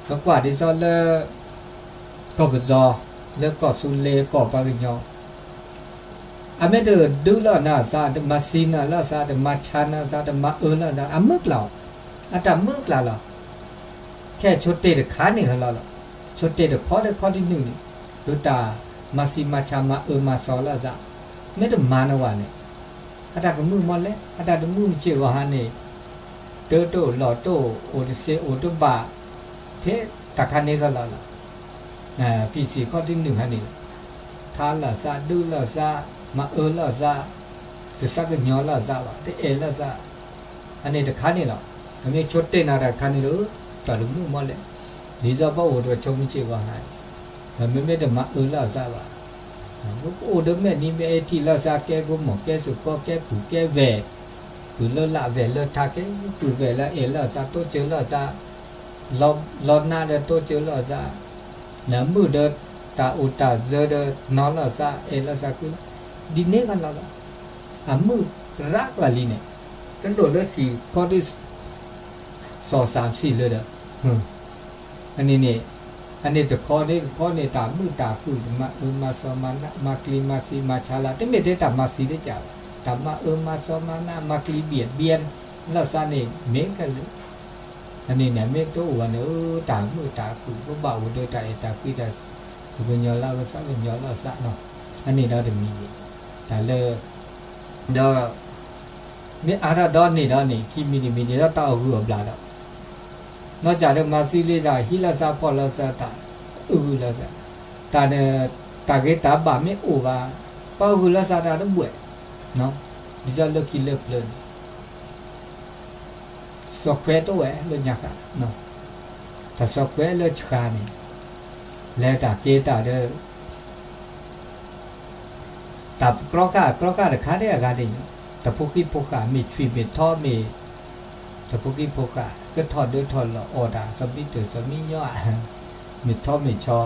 ပကွၢ်ဒ်သိးလၢ ကီၢ်ပယီၤ လၢကီၢ်သူလ့ၤကီၢ်ပှၤကညီ အမ့ၢ်တဒုးလီၤနၤစၢ်, တမၤသံနၤလီၤစၢ်, တမၤဆါနၤစၢ်, တမၤအၢလီၤစၢ်, အမုၢ်ကျါ, အတၢ်မုၢ်ကျါလီၤ. ခဲဆိတ့ၢ်တခါန့ၣ်လီၤ, ဆိတ့ၢ်တခီဒီးခီတနုာ်န့ၣ်, ဒုးတၢ်မၤသံမၤဆါမၤအၢမၤသီလီၤစၢ်, မ့ၢ်တမၤနဝဲန့ၣ်, အတၢ်ကမုာ်မီၢ်လဲၣ်, အတၢ်တမုာ်မ့ၢ်စ့ၢ်ကီးဟါန့ၣ်, တၢ်တအိၣ်လီၢ်တအိၣ်, အိၣ်တသ့အိၣ်တဘၣ်, ထဲတၢ်ခါန့ၣ်ကလီၤလီၤ. ဖံးစံၣ်ခီတနုာ်ဟါန့ၣ်လီၤ. ထါလီၤစၢ်, ဒုးလီၤစၢ်, မၤအၢလီၤစၢ်, တသးကညီၤလီၤစၢ်ဘၣ်, တအဲၣ်လီၤစၢ်, အန့ၣ်တခါန့ၣ်လီၤ. အမ့ၢ်ဆိတ့ၢ်နၤတၢ်တခါန့ၣ်ဒီး, တၢ်တမုာ်မီၢ်လဲၣ်. ဒ်သိးပအိၣ်ဒီးဆိကမိၣ်စ့ၢ်ကီးဟါန့ၣ်, မ့မ့ၢ်တမၤအၢလီၤစၢ်ဘၣ်, ပအိၣ်ဒီးမဲာ်နံၤမဲာ်အ့ထံၣ်လီၤစၢ်, ကဲကိမိၢ်ကဲစိာ်ကီကဲပုၢ်ကဲဝဲၢ်, ပုၢ်လၢလၢ်ဝဲၢ်လၢထါ, ကဲပုၢ်ဝဲၢ်လၢအဲၣ်လီၤစၢ်, တိစၢၤလီၤစၢ်, လီၤနါဒီးတိစၢၤလီၤစၢ်, နမုၢ်ဒီးတၢ်အိၣ်တၢ်စၢၤဒီးနီၤလီၤစၢ်, အဲၣ်လီၤစၢ်ကွံလီၤ, ဒ်န့ၣ်ကလီၤလီၤ. အမုၢ်ရးကျါလံန့ၣ်, တလိၣ်လၢသံၣ်ခီဒ် စီၤစၢ်ဆံၣ်လၢဒီး, အန့ၣ်န့ၣ်, အန့ၣ်တခီန့ၣ်တခီန့ၣ် တၢ်မုာ်တၢ်ခုၣ် မၤအၢမၤသီမၤနး မၤကျံၤမၤစံးမၤဆါလၢ တမ့ၢ်ထဲတၢ်မၤသံလၢကၢ်ဘၣ်, တၢ်မၤအၢမၤသီမၤနး မၤကျံၤဘံၣ်ဘံၣ်လီၤစၢ်န့ၣ် မ့ၢ်ကလဲၣ်. အန့ၣ်န့ၣ် မ့ၢ်တအိၣ်ဘၣ်န့ၣ် တၢ်မုာ်တၢ်ခုၣ် ပဘၣ်အိၣ်ဒီးတၢ်အဲၣ်တၢ်ကွံ တၢ်သူၣ်ကညီၤလၢကစၢ် ကညီၤလီၤစၢ်နီၤ. အန့ၣ်ဒီးတမံၤန့ၣ် တၢ်လၢ ဒီး မ့ၢ်အါထီၣ်ဒီးန့ၣ်ဒီးန့ၣ် ခံမံၤတမံၤန့ၣ်ဒီးတၢ်အီၣ်ဂုၢ်အီၣ်ဘျၣ်ဒီး နီၢ်ကၢ်ဒီးမၤသံလံတၢ် ဟံးလီၤစၢ်ဖီၣ်လီၤစၢ်တၢ် အဂုၢ်လီၤစၢ်, တၢ်န့ၣ် တၢ်ဂ့ၤတၢ်ဘၣ်မ့ၢ်အိၣ်ဘၣ် ပှၤဂုၢ်လီၤစၢ်တၢ်တဘှဲၣ်, ဒ်သိးလၢခံလၢပျၢၤန့ၣ် စီၤကွဲတအိၣ်ဝဲလၢညါဃၣ်, တၢ်စီၤကွဲလၢဆှါန့ၣ် လဲၤတၢ်က့ၤတၢ်ဒီး တၢ်ကြီဃာ်ကြီဃာ်တခါဒဲးအဂၤဒ်န့ၣ်, တၢ်ဖိဃံဖိဃာ် မ့ၢ်ဆွံမ့ၢ်ထီမ့ၢ်, တၢ်ဖိဃံဖိဃာ် ကထီၣ်ဒၢထီၣ်လီၤအီၣ်တၢ် စီၤမံတၢၢ်စီၤမံညီဧါ, မ့ၢ်ထီမ့ၢ်ဆီ,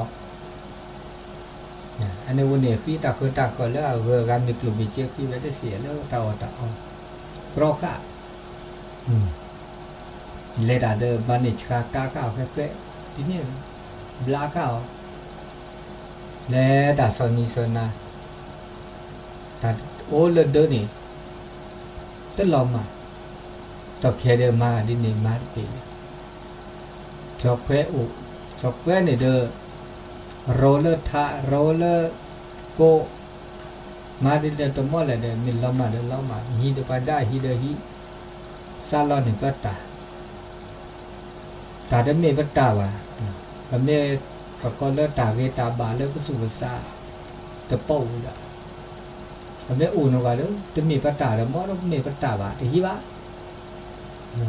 အန့ၣ်ဝဲန့ၣ် ဃံတၢ်ဃၢတၢ်ဃၢလၢအဂၤအဂၤ မ့ၢ်ကျိၣ်မ့ၢ်စ့ဃံဝဲတစဲးလၢတၢ်အီၣ်တၢ်အီ, ကြီဃာ် လဲၤတၢ်ဒီးဘၣ်န့ၣ်ဆှါကါဃာ်အီၤဃဲဃဲ, ဒ်န့ၣ် ဘျါဃာ်အီၤ, လဲၤတၢ်စီၤနံၤစီၤနၤ, တၢ်အိၣ်လၢဒၢန့ၣ် တလီၤမၢ်, တၢ်ခဲဒီးမၤဒ်န့ၣ်မၤတပ့ၤလၢ စီၤကွဲအိၣ်, စီၤကွဲန့ၣ်ဒီး ရိလၢထး ရိလၢကိး မၤဒ်လဲၣ်တမီၢ်လဲၣ်ဒီး မ့ၢ်လီၤမၢ်ဒီးလီၤမၢ်, မ့ၢ်ဟံးဒီးပှၤဒါ ဟံးဒီးဟံး, စးလီၤန့ၣ်ပတၢ်, တၢ်တမ့ၢ်ပတၢ်ဘၣ်, ပမ့ၢ်ပကိးလၢတၢ်ဂ့ၤတၢ်ဘၣ်လၢပသူၣ်ပသး တပိာ်ဝဲဒၣ်, ပမ့ၢ်အိၣ်နီၢ်ဂၤဒီး တမ့ၢ်ပတၢ်ဒီး မ်တမ့ၢ်ပတၢ်ဘၣ် တဟံး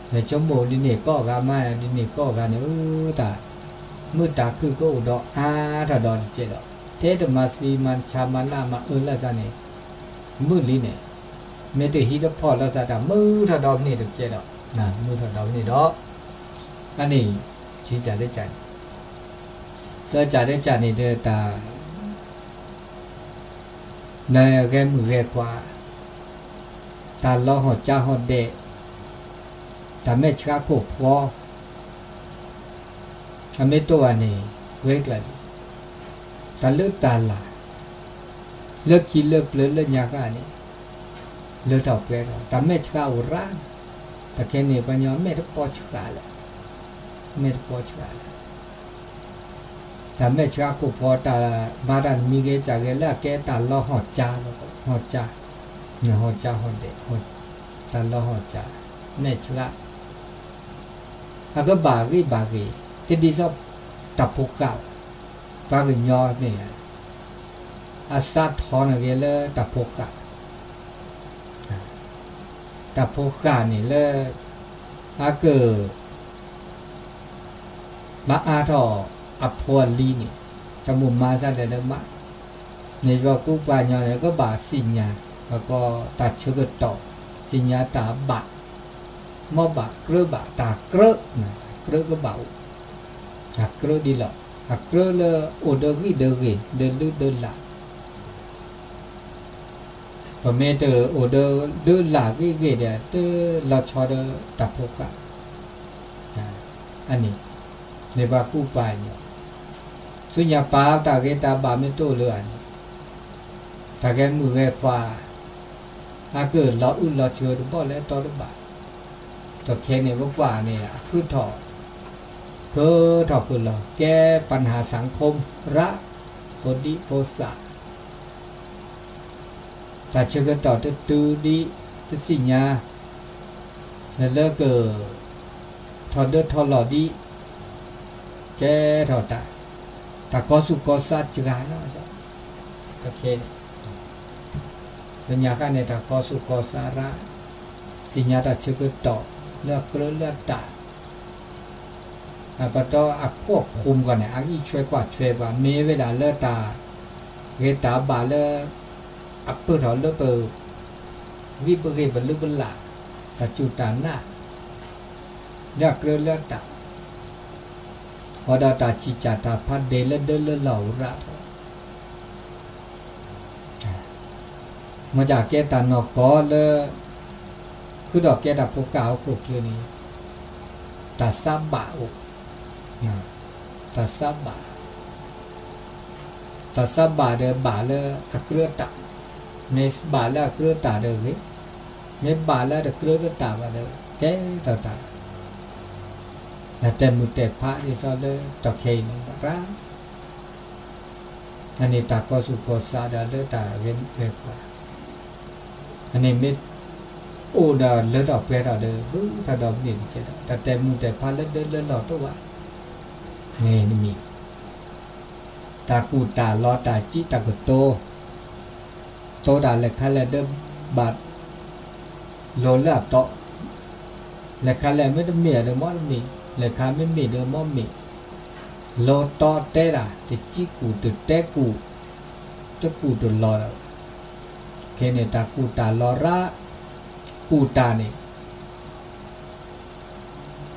ဘၣ် ယဆိကမိၣ်ဒ်န့ၣ်ကိးဂၤမး ဒ်န့ၣ်ကိးဂၤန့ၣ် အၢ တၢ်မုာ်တၢ်ခုၣ်ကအိၣ်ဒီးအါထီၣ်ဒီးတကဲးဒီး ထဲတမၤသံမၤဆါမၤနးမၤအၢလၢသးန့ၣ် မုာ်လံန့ၣ် မ့ၢ်တဟံးတဖီၣ်လၢသးတၢ် မုာ်ထီၣ်ဒီးမ့ၢ်တကဲးဒီး မုာ်ထီၣ်ဒီးမ့ၢ်ဒီး အန့ၣ် စံးစၢ်လၢကၢ်န့ၣ် စီၤကၢ်လၢကၢ်န့ၣ်ဒီးတၢ် နဂဲၤမုၢ်ဂဲၤခွါ, တၢ်လီၤဟီၣ်ကၢဟီၣ်ဒဲး, တၢ်မဲာ်ဆှးခိၣ်ဖီ, အမ့ၢ်တိၢ်ဘၣ်န့ၣ် ဂ့ၤကျၢၤလံ, တၢ်လၢတၢ်လၢ်, လၢခံလၢပျၢၤလၢညါဃၣ်န့ၣ် လၢထီၣ်ပှဲၤထီၣ် တၢ်မဲာ်ဆှးအိၣ်ရၣ်, တၢ်ခဲန့ၣ် ပှၤညီမဲာ်တပီဆှးလၢၤ, မဲာ်တပီဆှးလၢၤ တၢ်မဲာ်ဆှးခိၣ်ဖီ တၢ်မၤတၢ်နမံၤဂ့ၤ ကၢ်ဂ့ၤလၢအကဲတၢ်လီၤဟီၣ်ကၢလီၤ ဟီၣ်ကၢ, ဟီၣ်ကၢဟီၣ်ဒဲး, တၢ်လီၤဟီၣ်ကၢ, မဲာ်ဆှး, အကဘၣ်ဂ့ၤဘၣ်ဂ့ၤ, တဒ်သိးတၢ်ဖိဃၢ်ဘၣ်, ပှၤကညီန့ၣ် အစးထီၣ်န့ၢ်ဂ့ၤလၢတၢ်ဖိဃၢ် တၢ်ဖိဃၢ်န့ၣ်လၢ အက မၤအါထီၣ်အဖိအလံၤန့ၣ် တၢ်မိၣ်မၤစၢ်လဲၤလၢမး, န့ၣ်ယွၤကူပှၤညီန့ၣ် ကဘၣ်သ့ၣ်ညါ ပကိးတၢ်ဆၢကတီၢ် သ့ၣ်ညါတၢ်ဘၣ်, မ့ၢ်ဘၣ်ကြၢးဘၣ် တၢ်ကြၢး, တၢ်ကြၢးကဘၣ်အိၣ်, တၢ်ကြၢးဒ်လီၤ, အကြၢးလၢအိၣ်ဒီးဂံၢ်ဒီးဂ့ၤ ဒီးလုၢ်ဒီးလၢ် ပမ့ၢ်တအိၣ်ဒီးဒုးလၢ်ဂ့ၤဂ့ၤဒီး တလီၤဆီဒီးတၢ်ဖိဃၢ်, အန့ၣ် န့ၣ်ပှၤကူပှၤညီ, ဆူညါပၢ်တၢ်ဂ့ၤတၢ်ဘၣ်မ့ၢ်တအိၣ်လၢအန့ၣ်, တၢ်ဂဲၤမုၣ်ဂဲၤခွါ, အကလီၤအုၣ်လီၤဆၢတဘီၣ်လၢအတီတဘၣ်, ဒီးခဲန့ၣ် ပကွၢ်န့ၣ် အခုၣ်ထီၣ်, ခုၣ်ထီၣ်ကလီၤ ကဲ ပနၢ်ဟၣ်စၣ်ခိၣ်ရၣ်, ဖိဒံဖိသၣ် တၢ်ဆၢကတီၢ်တတုၤဒံး, တသ့ၣ်ညါ, လၢလၢက ထီၣ်ဒၢထီၣ်လီၢ်ဒံး, ကဲထီၣ်တၢ်, တၢ်ကီဆူၣ်ကီဆါစှၤလီၤ, လၢညါခါန့ၣ် တၢ်ကီဆူၣ်ကီဆါရၣ်, သ့ၣ်ညါတၢ်ဆၢကတီၢ် လၢအကြၢးလၢအတၢ် အပတီၢ်အခိၣ်အခိၣ်မ့ၢ်ဂ့ၤန့ၣ် အဂံၢ်ဆှဲကွၢ်ဆှဲပှၤ မ့ၢ်ဝဲဒၣ်လၢတၢ်ဂ့ၤတၢ်ဘၣ်လၢ အပၢၢ်ထီၣ်လၢပ ဂံၢ်ပဂ့ၢ်ပလုၢ်ပလၢ်, တၢ်စူၢ်တၢ်နာ် လၢအကြၢးလၢအတၢ်, ဃီဒီးတၢ်စံၣ်စၢ်တၢ်ဖးဒိၣ်လၢဒၢလၢလီၢ်အိၣ်ရၣ်ထီၣ် မ့ၢ်ကဲတၢ်နီၢ်ကီၢ်လၢ ခုဒီးကဲတၢ်ဖိဃၢ်ဟီၣ်ခိၣ်ချၢန့ၣ် တၢ်သးဘၣ်အိၣ်, တၢ်သးဘၣ်, တၢ်သးဘၣ်ဒီးဘၣ်လၢအကြၢးတၢ်, မ့ၢ်ဘၣ်လၢအကြၢးတၢ်ဒီးဂ့ၤ, မ့ၢ်ဘၣ်လၢတကြၢးတၢ်ဘၣ်ဒီး ကဲထီၣ်တၢ်, တၢ်တဲမုာ်တဲဖးဒ်သိးလၢတီၢ်ခဲအံၤန့ၣ် ဘၣ်ရၣ် အန့ၣ်တၢ်ကီဆူၣ်ကီဆါဒီးလၢတၢ်ဂဲၤမုၣ်ဂဲၤခွါ, အန့ၣ်မ့ၢ်အိၣ်ဒီးလၢထီၣ်ပှဲၤထီၣ်ဒီး ဘုထီၣ်ဒီးပန့ၢ်တကဲဒီး တၢ်တဲမုာ်တဲဖးလၢဒၢလၢလီၢ်တအိၣ်ဘၣ်, န့ၣ်တမံၤ, တၢ်ကူၣ်တၢ်လီတၢ်စံးတၢ်ကတိၤ တိတၢ်လဲၤခါလဲၣ်ဒီးဘၣ် လီၤလၢအတီ, လဲၤခါလဲၣ်မ့ၢ်တမ့ၢ်ဒီးမ့ၢ်တမ့ၢ်, လဲၤခါမ့ၢ်မ့ၢ်ဒီးမ့ၢ်မ့ၢ်, လီၤတီတဲဒၣ် တစံးကူၣ်တတဲကူၣ်, တကူၣ်တလီၤဒီးဘၣ်, ခဲန့ၣ်တၢ်ကူၣ်တၢ်လီရၣ်, ကူၣ်တၢ်န့ၣ်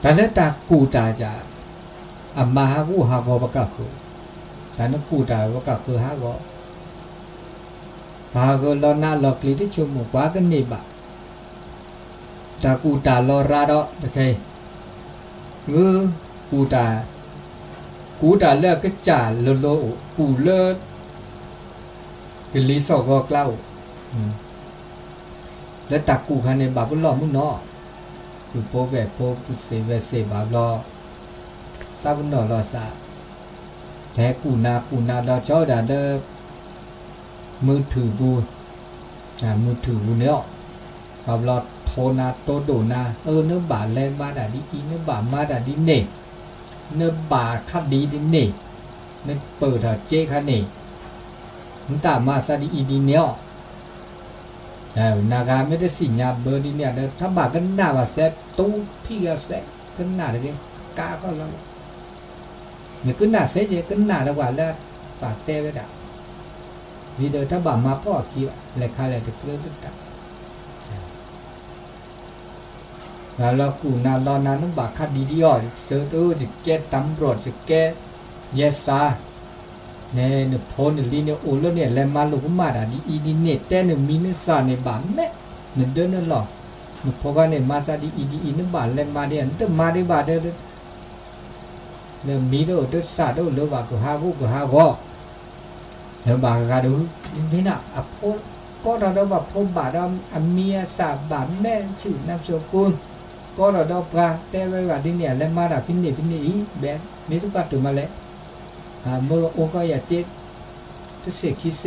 တၢ်လၢတၢ်ကူၣ်တၢ်က အမၤဟးဂူာ်ဟးဂီၤပကဃုာ်, တၢ်နကူၣ်တၢ်ပကဃုာ်ဟးဂီၤ, ပဟးဂီၤလီၤနၤလီၤကျံၤတဆိကမိၣ် ပှၤကန့ၢ်ဘၣ်, တၢ်ကူၣ်တၢ်လီရၣ်ဒီး တခဲအံၤ, ကူၣ်တၢ်, ကူၣ်တၢ်လၢအကစၢ်လိၤလိၤအိၣ်, ကူၣ်လၢ ကလံၤစိးဂီၤကျါအိၣ်, လၢတၢ်ကူၣ်ခါန့ၣ် ဘၣ်ပလီၢ်မုၢ်နီၢ်, ကူၣ်ဖိဝဲၢ်ဖိ ကူၣ်သ့ဝဲၢ်သ့ဘၣ်ဘျီ, သးပနီၣ်လီၤသး, တဟဲကူၣ်နၤကူၣ်နၤဒီး ကၠီဝဲဒၣ်လၢ မုၢ်ထူၣ်ပူၤ, မုၢ်ထူၣ်ပူၤန့ၣ်အီၤ, ဘၣ်ဘျီထိးနၤတိဒိၣ်နၤ, အၢ နဘၣ်လဲၤမၤတၢ်ဒ်အံၤ နဘၣ်မၤတၢ်ဒ်န့ၣ်, နဘၣ်ခးဒ်ဒ်န့ၣ်, နပၢၢ်ထီၣ်စ့ခါန့ၣ် နတၢ်မၤသးဒ်အံၤဒ်န့ၣ်အီၤ, နဂၤမ့ၢ်တသ့ၣ်ညါဘၢဒ်န့ၣ်ဒီး တဘၣ်ကနၣ်ဘၣ်သဲ တူဖံးဂၤသဲ ကနၣ်တဂ့ၤ ကါခီလီၤလီၤ, မ့ၢ်ကနၣ်သဲက့ၤ ကနၣ်ဒီးပှၤလၢ ပှၤတဲဝဲဒၣ်, ဝံၤဒီးတဘၣ်မၤဖှီၣ်အခံဘၣ် လဲၤခါလဲၣ်တကြၢးတတၢ် ဘၣ်လီၤကူၣ်နၤလီၤနၤ နဘၣ်ခးဒ်ဒ်အီၤ သုတအိၣ် ယကဲတၢ်မရူး ယကဲယဲသး, န့ၣ် နဖိနလံၤန့ၣ်အိၣ်လၢန့ၣ် လဲၤမၤလိာ်ကမၣ်တၢ်ဒ်အံၤဒ်န့ၣ် တဲနမံၤနသၣ်န့ၣ် ဘၣ်မဲာ် နဒၢနလီၢ်, နဖိခါန့ၣ် မၤသးဒ်အံၤဒ်အံၤ နဘၣ်လဲၤမၤဒ်အံၤ နတမၤဒံးဘၣ်ဒီး လၢမံၤတအိၣ်တသၣ်တအိၣ်လၢၤဘၣ် ကဟးဂူာ်ကဟးဂီၤ လၢဘၣ်ဂၤဒီး မ့ၢ်နၤ အဖိ ကိးထီၣ်ဒီးပှၤဖိဘၣ်ဒီး အမံၤအသၣ်ဘၣ်မဲာ်ဆူၣ် နၢ်ပၢၢ်ကူ ကိးထီၣ်ဒီးပှၤတဲဝဲဘၣ်ဒ်န့ၣ် လဲၤမၤတၢ်ဖဲန့ၣ်ဖဲန့ၣ်အံၤ ဘဲ မ့ၢ်တပှၢ်တၢၢ်မးလဲၣ်, မၢအိၣ်ဃီယၤစ့ တသ့ၣ်ခံသ့ၣ်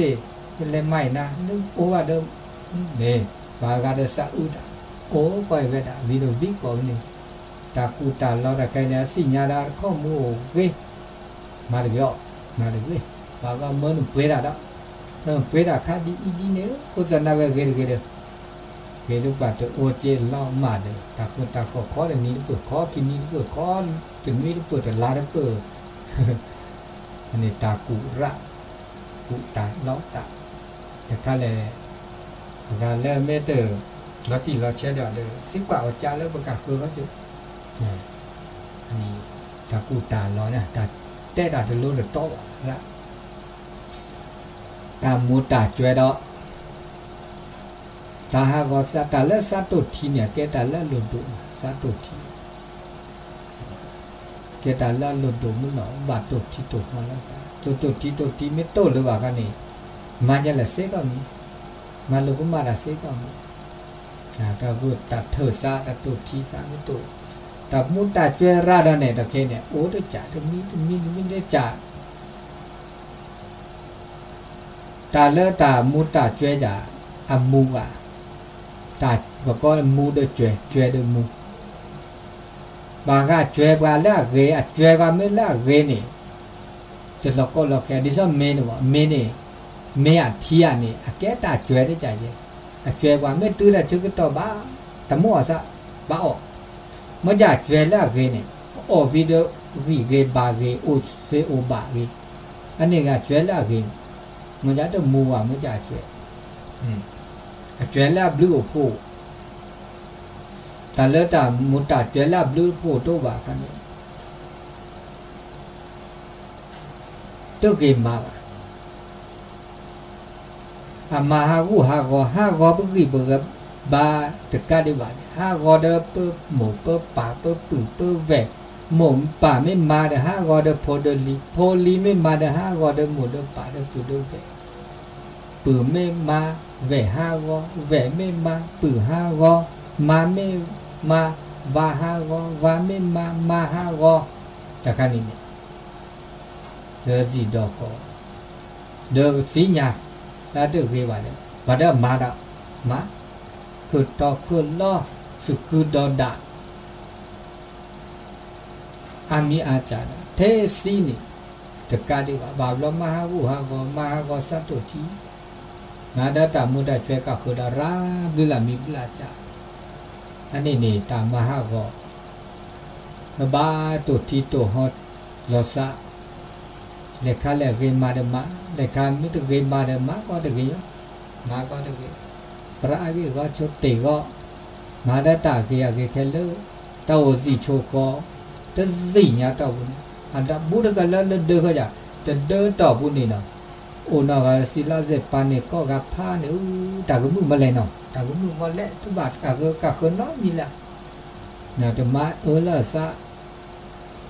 လဲၤမၤအံၤနၤ နအိၣ်ဘၣ်ဒီး န့ၣ် ပှၤဂၤဒီးသးအုးတၢ် အိၣ်ဃီအံၤဝဲဒၣ် ဝံၤဒီးဝံၤကိးဝဲန့ၣ် တၢ်ကူၣ်တၢ်လီတၢ်ခဲအံၤန့ၣ် အသ့ၣ်ညါဒၣ်တခီမူအိၣ်ဂ့ၤ မၤတဂ့ၤအီၤ မၤတဂ့ၤ, ပှၤကမၢနပှဲၤတၢ်ဒီး နပှဲၤတၢ်ခါဒ်အံၤဒ်န့ၣ် ခိၣ်သနၢ်ဝဲဂ့ၤတဂ့ၤဒီး က့ၤသပှၢ်တအိၣ်က့ၤလီၤမၢ်ဒီး တၢ်ဃိတၢ်ဃီၣ်ခီတနံၤတပၢၢ်ခီ ခံနံၤတပၢၢ်ခီ တနွံတပၢၢ်တလါတပၢၢ် အန့ၣ်တၢ်ကူၣ်ရၣ် ကူၣ်တၢ်လီတၢ် တခါလဲၣ် အဂၤလၢမ့ၢ်တ လီၤတံၢ်လီၤဆဲးဒီး စံးကွၢ်အီၤကၢလၢပကဃုအီၤကၢ အန့ၣ် တၢ်ကူၣ်တၢ်လီန့ၣ် တၢ်တဲတၢ်တလိၤတတီဘၣ်ရၣ် တၢ်မူၤတၢ်ကွဲးဒီး တၢ်ဟးဂီၤသး တၢ်လၢသးတိၢ်ထံန့ၣ် ကဲတၢ်လၢအလိၣ်ဒိၣ် သးတိၢ်ထံ ကဲတၢ်လၢအလိၣ်ဒိၣ်မးနီၤ ဘၣ်တိၢ်ထံတိၢ်ဃီလၢသး တိၢ်တိၢ်ထံတိၢ်ထံမ့ၢ်တိၢ်လၢၤဘၣ်ခါန့ၣ် မၤညါလဲၣ်စ့ၢ်ကီးမံၤ, မၤလိာ်ကမၣ်တၢ်စ့ၢ်ကီးမံၤ, တၢ်ဂုၢ်တၢ်ထၢၣ်စး တၢ်တိၢ်ထံစးမ့ၢ်တိၢ်, တၢ်မူတၢ်ကွဲးရၤဒီးန့ၣ် တခဲန့ၣ် အိၣ်တကး တမံၤတမံၤတမံၤတကး တၢ်လၢတၢ်မူတၢ်ကွဲးယၤ အမူဘၣ်, တၢ်ပကီမူဒီးကွဲး ကွဲးဒီးမူ, ဘၣ်ဃးကွဲးပှၤလၢအဂ့ၤ အကွဲးပှၤမ့ၢ်လၢအဂ့ၤန့ၣ် တလီၤကီလီၤခဲ ဒ်သိးမ့ၢ်န့ၣ်ဘၣ်, မ့ၢ်န့ၣ် မ့ၢ်အထံအန့ၣ် အကဲတၢ်ကွဲးတကးယဲ, အကွဲးပှၤမ့ၢ်တုၤတၢ်ဆၢကတီၢ်ဘၣ်, တမူအီၤစး, ဘၣ်အီၣ်, မ့ၢ်ကကွဲးလၢအဂ့ၤန့ၣ် အီၣ်ဝံၤဒီးဂံၢ်ဂ့ၤဘါဂ့ၤ အိၣ်စ့အိၣ်ဘၣ်ဂ့ၤ, အန့ၣ်ဂ့ၤကွဲးလၢအဂ့ၤန့ၣ်, မ့ၢ်ကတမူဘၣ် မ့ၢ်ကကွဲး, အကွဲးလၢအဘျုးအိၣ်ဖှိၣ် တၢ်လၢတၢ်မူတၢ်ကွဲးလၢအဘျုးအိၣ်ဖှိၣ်တအိၣ်ဘၣ်အခါန့ၣ် တဂ့ၤမၤဘၣ်, အမၤဟးဂူာ်ဟးဂီၤ ဟးဂီၤပဂံၢ်ပဂဘါတကးဒံးဘၣ်န့ၣ် ဟးဂီၤဒီးပမိၢ်ပပၢ်ပပုၢ်ပဝဲၢ်, မိၢ်ပၢ်မ့ၢ်မၤဒီး ဟးဂီၤဒီးဖိဒီးလံၤ, ဖိလံၤမ့ၢ်မၤဒီး ဟးဂီၤဒီးမိၢ်ဒီးပၢ်ဒီးပုၢ်ဒီးဝဲၢ် ပုၢ်မ့ၢ်မၤ ဝဲၢ်ဟးဂီၤ, ဝဲၢ်မ့ၢ်မၤ ပုၢ်ဟးဂီၤ, မါမ့ၢ်မၤ ဝၤဟးဂီၤ, ဝၤမ့ၢ်မၤ မါဟးဂီၤ, တခါန့ၣ်န့ၣ် ဒီးစံၣ်ဒီးဃီ, ဒီးသ့ၣ်ညါ တၢ်တဂ့ၤဘၣ်ဒီး ပှၤဒီးမၤဒီးမၤ, ခုၣ်ထီၣ်ခုၣ်လီၤ စကုဒီဒၣ် အါမံၤအါစၢ်ဒီး ထဲစံန့ၣ် တကးဒံးဘၣ် ဘၣ်ဘျီမါဟးဂူာ်ဟးဂီၤ မါဟးဂီၤစးတိၢ်ထံ, မၤဒီးတၢ်မူတၢ်ကွဲးကဃုာ်ဒီးရၤဘျုးလၢမံၤဘျၢ်စၢ်, အန့ၣ်န့ၣ်တၢ်မၤဟးဂီၤ, ပဘၣ်တိၢ်ထံတိၢ်ဟီလီၤစး, လဲၤခါလဲၤဂ့ၤမၤဒီးမၤ, လဲၤခါမ့ၢ်တဂ့ၤမၤဒီးမၤကီတဂ့ၤ, မၤကီတဂ့ၤ, ပြးအဂ့ၢ်ဂီၤဆိတ့ၢ်ဂီၤ, မၤဒီးတၢ်ဂ့ၤအဂ့ၤခဲလၢာ်, တၢ်အိၣ်စံၣ်ဆိဃီ, တစံၣ်ညါတီၢ်ပူၤန့ၣ် အဒၣ်ဘူးတဂၤလၢလၢဒၢဃီယၤ, တဒၢတီၢ်ပူၤန့ၣ်နီၤ, အိၣ်နီၢ်ဂၤစံးလၢစ့ၢ်ပာ်န့ၢ်ကီၢ်ဂၤဖးန့ၣ် အူ တၢ်ကမုၣ်မီၢ်လဲၣ်နီၤ, တၢ်ကမုၣ်မီၢ်လဲၣ် တဘၣ်တၢ်ကကဃၢနီတမံၤလၢ်, တမၤအၢလၢအသး,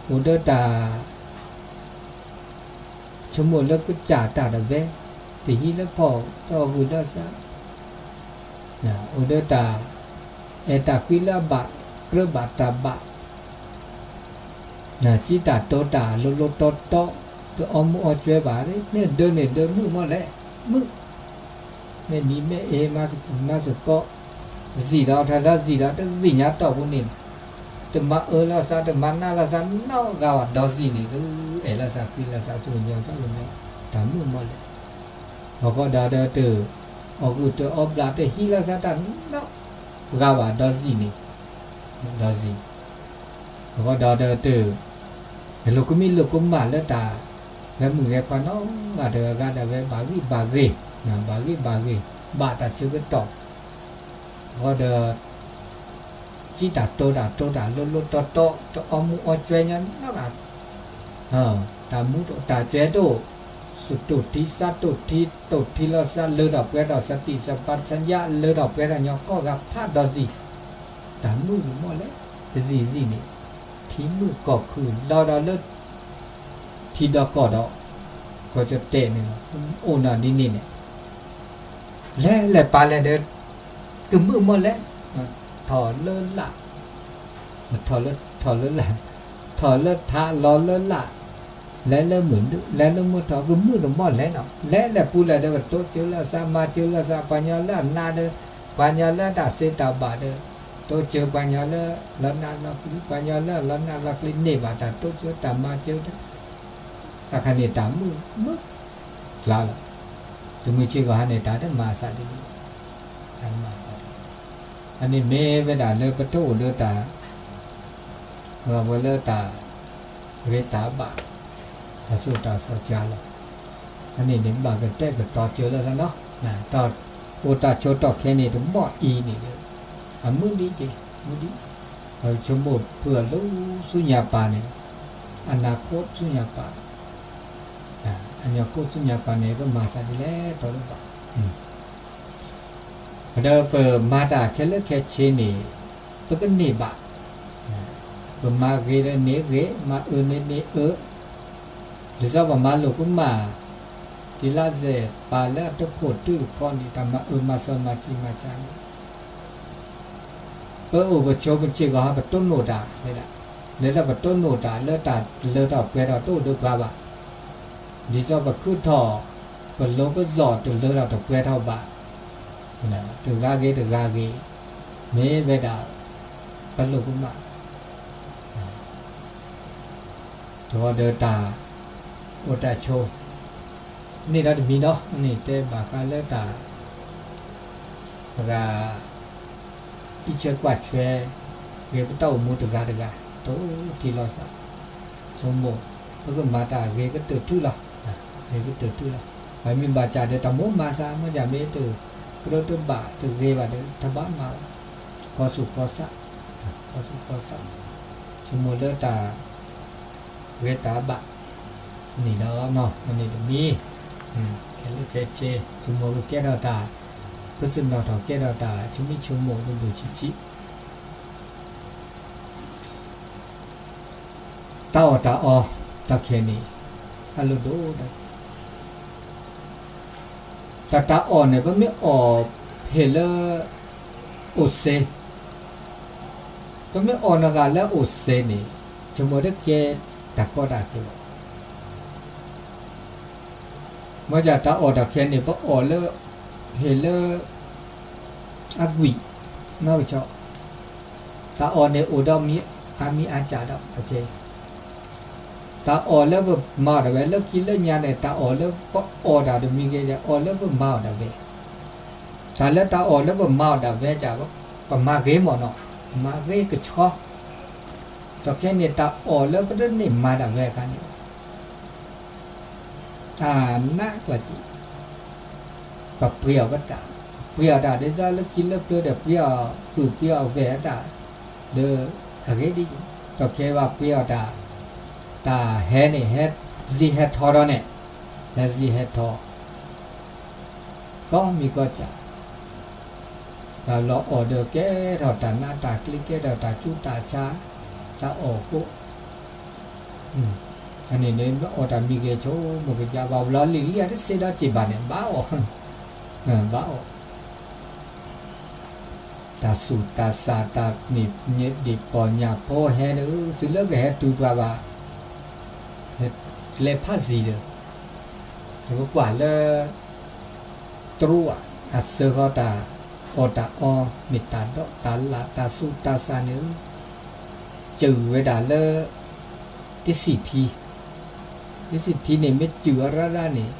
အိၣ်ဒီးတၢ် ဆိကမိၣ်လၢကစၢ်တၢ်တဝဲ, တဟံးလၢဖီၣ်တအီၣ်ဂုာ်လၢသး, အိၣ်ဒီးတၢ်အဲၣ်တၢ်ကွံလၢအဘၣ်, ကြၢးဘၣ်တၢ်ဘၣ်, စံးတၢ်တီတၢ်လိၤလိၤတီတီ, တအီမူၤအီကွဲဘၣ်, န့ၣ်ဒၢန့ၣ်ဒၢမုာ်မီၢ်လဲၣ်, မုာ်, မ့ၢ်နံၤမ့ၢ်အ့ မၤစကီး, စံၣ်ဒီးထီၣ်ဒီးစံၣ်ဒီးတစံၣ်ညါတီၢ်ပူၤန့ၣ် တမၤအၢလၢသး တမၤနးလၢသးနီတဂၤဘၣ်ဒီးစံၣ်န့ၣ် လၢအဲၣ်လၢသးကွံလၢသး သူၣ်ကညီၤသးကညီၤ တၢ်မုာ်မီၢ်လဲၣ်. အဃိဒီးတၢ် အီၣ်ဂုာ်တအီဘျၣ်တဟံးလၢသးတၢ်နီတဂၤဘၣ်ဒီးစံၣ်န့ၣ်, ဒီးစံၣ် အဃိဒီးတၢ် လိာ်ကမံလိာ်ကမၣ်လၢတၢ်ဂဲၤမုၣ်ဂဲၤခွါနီတဂၤဒီးဝဲ ဘၣ်ဂံၢ်ဘၣ်ဂ့ၤ, ဘၣ်ဂံၢ်ဘၣ်ဂ့ၤ, ဘၣ်တၢ်ဆၢကတီၢ် အဃိဒီး စံးတၢ်တီတၢ်တီတၢ်လိၤလိၤတီတီ တအီမူၤအီကွဲညီနီတဂၤ, တၢ်မူတအိၣ်တၢ်ကွဲတအိၣ်, စတိၢ်ထံသးတိၢ်ထံ တိၢ်ထံလီၤသး လၢထီၣ်ပှဲၤထီၣ် စတံၢ်စပၤသညါ လၢထီၣ်ပှဲၤထီၣ်ညီ ကိးဂၤဖးဒီးစံၣ်, တၢ်မုာ်တမီၢ်လဲၣ်, တစံၣ်စံၣ်န့ၣ်, ထံမုၢ်ကီၢ်ခုၣ်လီၤဒီးလၢ ထံဒီးကီၢ်ဒီး ကီၢ်ကတဲာ်န့ၣ်လီၤ. အိၣ်နီၢ်ဒ်န့ၣ်န့ၣ် လဲၤလဲၤပာ်လဲၤဒီး ကမုာ်မီၢ်လဲၣ်, ထီၣ်လၢလၢ်, ထီၣ်လၢ ထီၣ်လၢလၢ်, ထီၣ်လၢထးလီၤလၢလၢ်, လဲၤလၢမုၢ်နုာ် လဲၤလၢမုၢ်ထီၣ် ကမုာ်တမီၢ်လဲၣ်နီၤ. လဲၤလဲၤပူၤလဲၣ်ဒီး ကတိစၢၤလၢသး မၤစၢၤလၢသး ပှၤညီလၢအနးဒီး ပှၤညီလၢတၢ်သ့တၢ်ဘၣ်ဒီး တိစၢၤပှၤညီလၢလီၤနးလီၤကျံ ပှၤညီလၢလီၤနးလီၤကျံ န့ၢ်ဘၣ်တၢ်တိစၢၤတၢ်မၤစၢၤ တၢ်ခါန့ၣ်တၢ်မုာ်မုာ်ကျါလီၤ. တမုာ်ဆ့ၣ်ဂီၤဟါန့ၣ် တၢ်တမၤအသးဒ်န့ၣ်ဘၣ်. တၢ်တမၤအသးဒ်န့ၣ်, အန့ၣ်မ့ၢ်ဝဲဒၣ်လၢပတအိၣ်လၢတၢ် အဝဲလၢတၢ်ဂ့ၤတၢ်ဘၣ် တၢ်သိၣ်တၢ်သီစှၤလီၤ. အန့ၣ်န့ၣ် ဘၣ်ကတဲာ်ကတီၤစၢၤလၢသးနီၤ. တၢ်အိၣ်တၢ်ဆိးတီၢ်ခဲန့ၣ် တမီၢ်အံၤန့ၣ်ဒီး အမုာ်ဒ်က့ၤ မုာ်ဒ် ပဆိကမိၣ်ဖုအလိၤဆူညါပၤန့ၣ် အနၢ်ခိဆူညါပၤ အနၢ်ခိဆူညါပၤန့ၣ် ကမၤသးဒ်လဲၣ်တီတဘၣ်. ဒီးပမၤတၢ်ခဲလၢာ်ခဲဆ့န့ၣ် ပကန့ၢ်ဘၣ်, ပမၤဂ့ၤဒီးန့ၢ်ဂ့ၤ, မၤအၢန့ၢ်န့ၢ်အၢ, ဒ်သိးပမၤလိာ်ကမၣ် တံလါစဲးပာ်လၢအတခိၣ်တုၤတခီန့ၣ် တၢ်မၤအၢမၤစီမၤဆံးမၤစၢ်န့ၣ် ပအိၣ်ပဆိးပဆ့ၣ်ကီးဟီ ပတိၢ်နီၣ်တၢ်, လၢတၢ်ပတိၢ်နီၣ်တၢ်လၢတၢ်လၢထီၣ်ပှဲၤထီၣ်တအိၣ်ဒီးပှၤဘၣ်. ဒ်သိးပခုထီၣ် ပလိၤပစီၣ်တလၢထီၣ်တပှဲၤထီၣ်ဘၣ်, တဂၤဂ့ၤတဂၤဂ့ၤ, မ့ၢ်ဝဲဒၣ် ပလိၣ်ကမၣ် တဃီဒီးတၢ်အိၣ်တၢ်ဆိး န့ၣ်ဒီးတမံၤဒီး န့ၣ်တဲဘၣ်ဃးလၢတၢ် အဂၤ အံးဆၢကွၢ်ဆၢ ဂ့ၤပတၢ်အိၣ်မူတဂၤတဂၤ တိၢ်ထံလီၤသး ဆိကမိၣ် ပကမၤတၢ်ဂ့ၤကတၢၢ်ထူလီၤ, ဂ့ၤကတၢၢ်ထူလီၤ. ပမ့ၢ်ဘၣ်စၢ်ဒီးတၢ်မိၢ်မၤသး မ့ၢ်စၢ်မ့ၢ်တကြၢးတဘၣ်တဂ့ၤဘၣ်ဒီး တဘၣ်မၤဘၣ်, ကီၢ်ဆူၣ်ကီၢ်ဆါ, ကီၢ်ဆူၣ်ကီၢ်ဆါ ဆိကမိၣ်လၢတၢ် ဂ့ၤတၢ်ဘၣ် န့ၣ်ဒီး န့ၣ်တမံၤ ခဲလၢာ်ခဲဆ့ ဆိကမိၣ်ကကဲထီၣ်တၢ် ပသ့ၣ်နီၣ်ထီၣ်ကဲထီၣ်တၢ် ဆိမိၣ်ဆိကမိၣ်ဒိၣ်ဒိၣ်ဆံးဆံး တၢ်အီၣ်တၢ်အီ တၢ်ခဲန့ၣ် အလိၣ်ဒိၣ်ဒီး တၢ်တၢ်အီၣ်န့ၣ် ပမ့ၢ်အီၣ်ဖဲလၢ အိၣ်စ့, ပမ့ၢ်အီၣ်နဂၤလၢအိၣ်စ့န့ၣ် ဆိကမိၣ်တကဲတၢ်ကီတၢ်ခဲဘၣ်. မ့ၢ်ဒ်တၢ်အီၣ်တၢ်ခဲန့ၣ် ပအီၣ်လၢ ဟ့ၣ်လၢ အကွံာ် နီၢ်ကဆီ တၢ်အီၣ်န့ၣ်အိၣ်ဒီးမံၤအါမံၤအါစှၤဒီး တၢ်အီၣ်လၢပမၤအီၣ်ဒၣ်ဝဲ လၢခံလၢညါန့ၣ် တၢ်အီၣ်လၢပအီၣ်တၢ်တမံၤဂ့ၤ အီၣ်လၢပမၤအီၣ်ဒၣ်ဝဲ, တၢ်လၢတၢ်အီၣ်လၢပမၤအီၣ်ဒၣ်ဝဲဒၣ် ပမၤဂ့ၤမ့ၢ်နီၤ, မၤဂ့ၤကဆီ, ဒီးခဲန့ၣ် တၢ်အီၣ်လၢပတန့ၢ်မၤဒၣ်ဝဲအခါန့ၣ် တၢ်နးကျၢၤက့ၤ ပပှ့ၤအီၣ်ပတၢ်, ပပှ့ၤအီၣ်တၢ်ဒ်သိးလၢခံလၢပျၢၤဒီး ပှ့ၤအီၣ်ပုၢ်ပှ့ၤအီၣ်ဝဲၢ်အတၢ်, ဒီးအဂ့ၢ်ဒ်အံၤ, ဒီးခဲဘၣ်ပှ့ၤအီၣ်တၢ်, တၢ်ဟဲန့ၣ် ဟဲစံးဟဲထီဒီးန့ၣ်, ဟဲစံးဟဲထီ ကီမံၤကီစၢ်, ဘၣ်ဘျီအီၣ်ဒီးကဲထီၣ်တၢ်နးတၢ်ကျံး ကဲထီၣ်တၢ်ဆူးတၢ်ဆါ, တၢ်အီၣ်အဃိ အန့ၣ်န့ၣ် မ့ၢ်အီၣ်တၢ်မံၤဂ့ၤဆိကမိၣ်ကစၢ် ဘၣ်ဘျီလံာ်လံအတစ့ဒီးစ့ၢ်ဘၣ်န့ၣ် ဘၣ်အီၣ်, ဘၣ်အီၣ်, တၢ်သူၣ်တၢ်သၣ်တၢ်မ့ၢ်ဒ့ၣ်ပီၢ်ညၣ်ဖိဟဲန့ၣ် သုလၢကဟဲတုၤပှၤဘၣ်, လဲၤဖးစံၤဒီး, ပကွၢ်လၢ တရူးဧါ, အစၢဃီတၢ်အီၣ်တၢ်အီ မ့ၢ်တၢ်ဒီးတၢ်လၣ်တၢ်သူၣ်တၢ်သၣ်န့ၣ်, စၢၤဝဲဒၣ်လၢ တဆံၣ်ထံ, တဆံၣ်ထံန့ၣ် မ့ၢ်စၢၤအရၣ်ရၣ်န့ၣ်,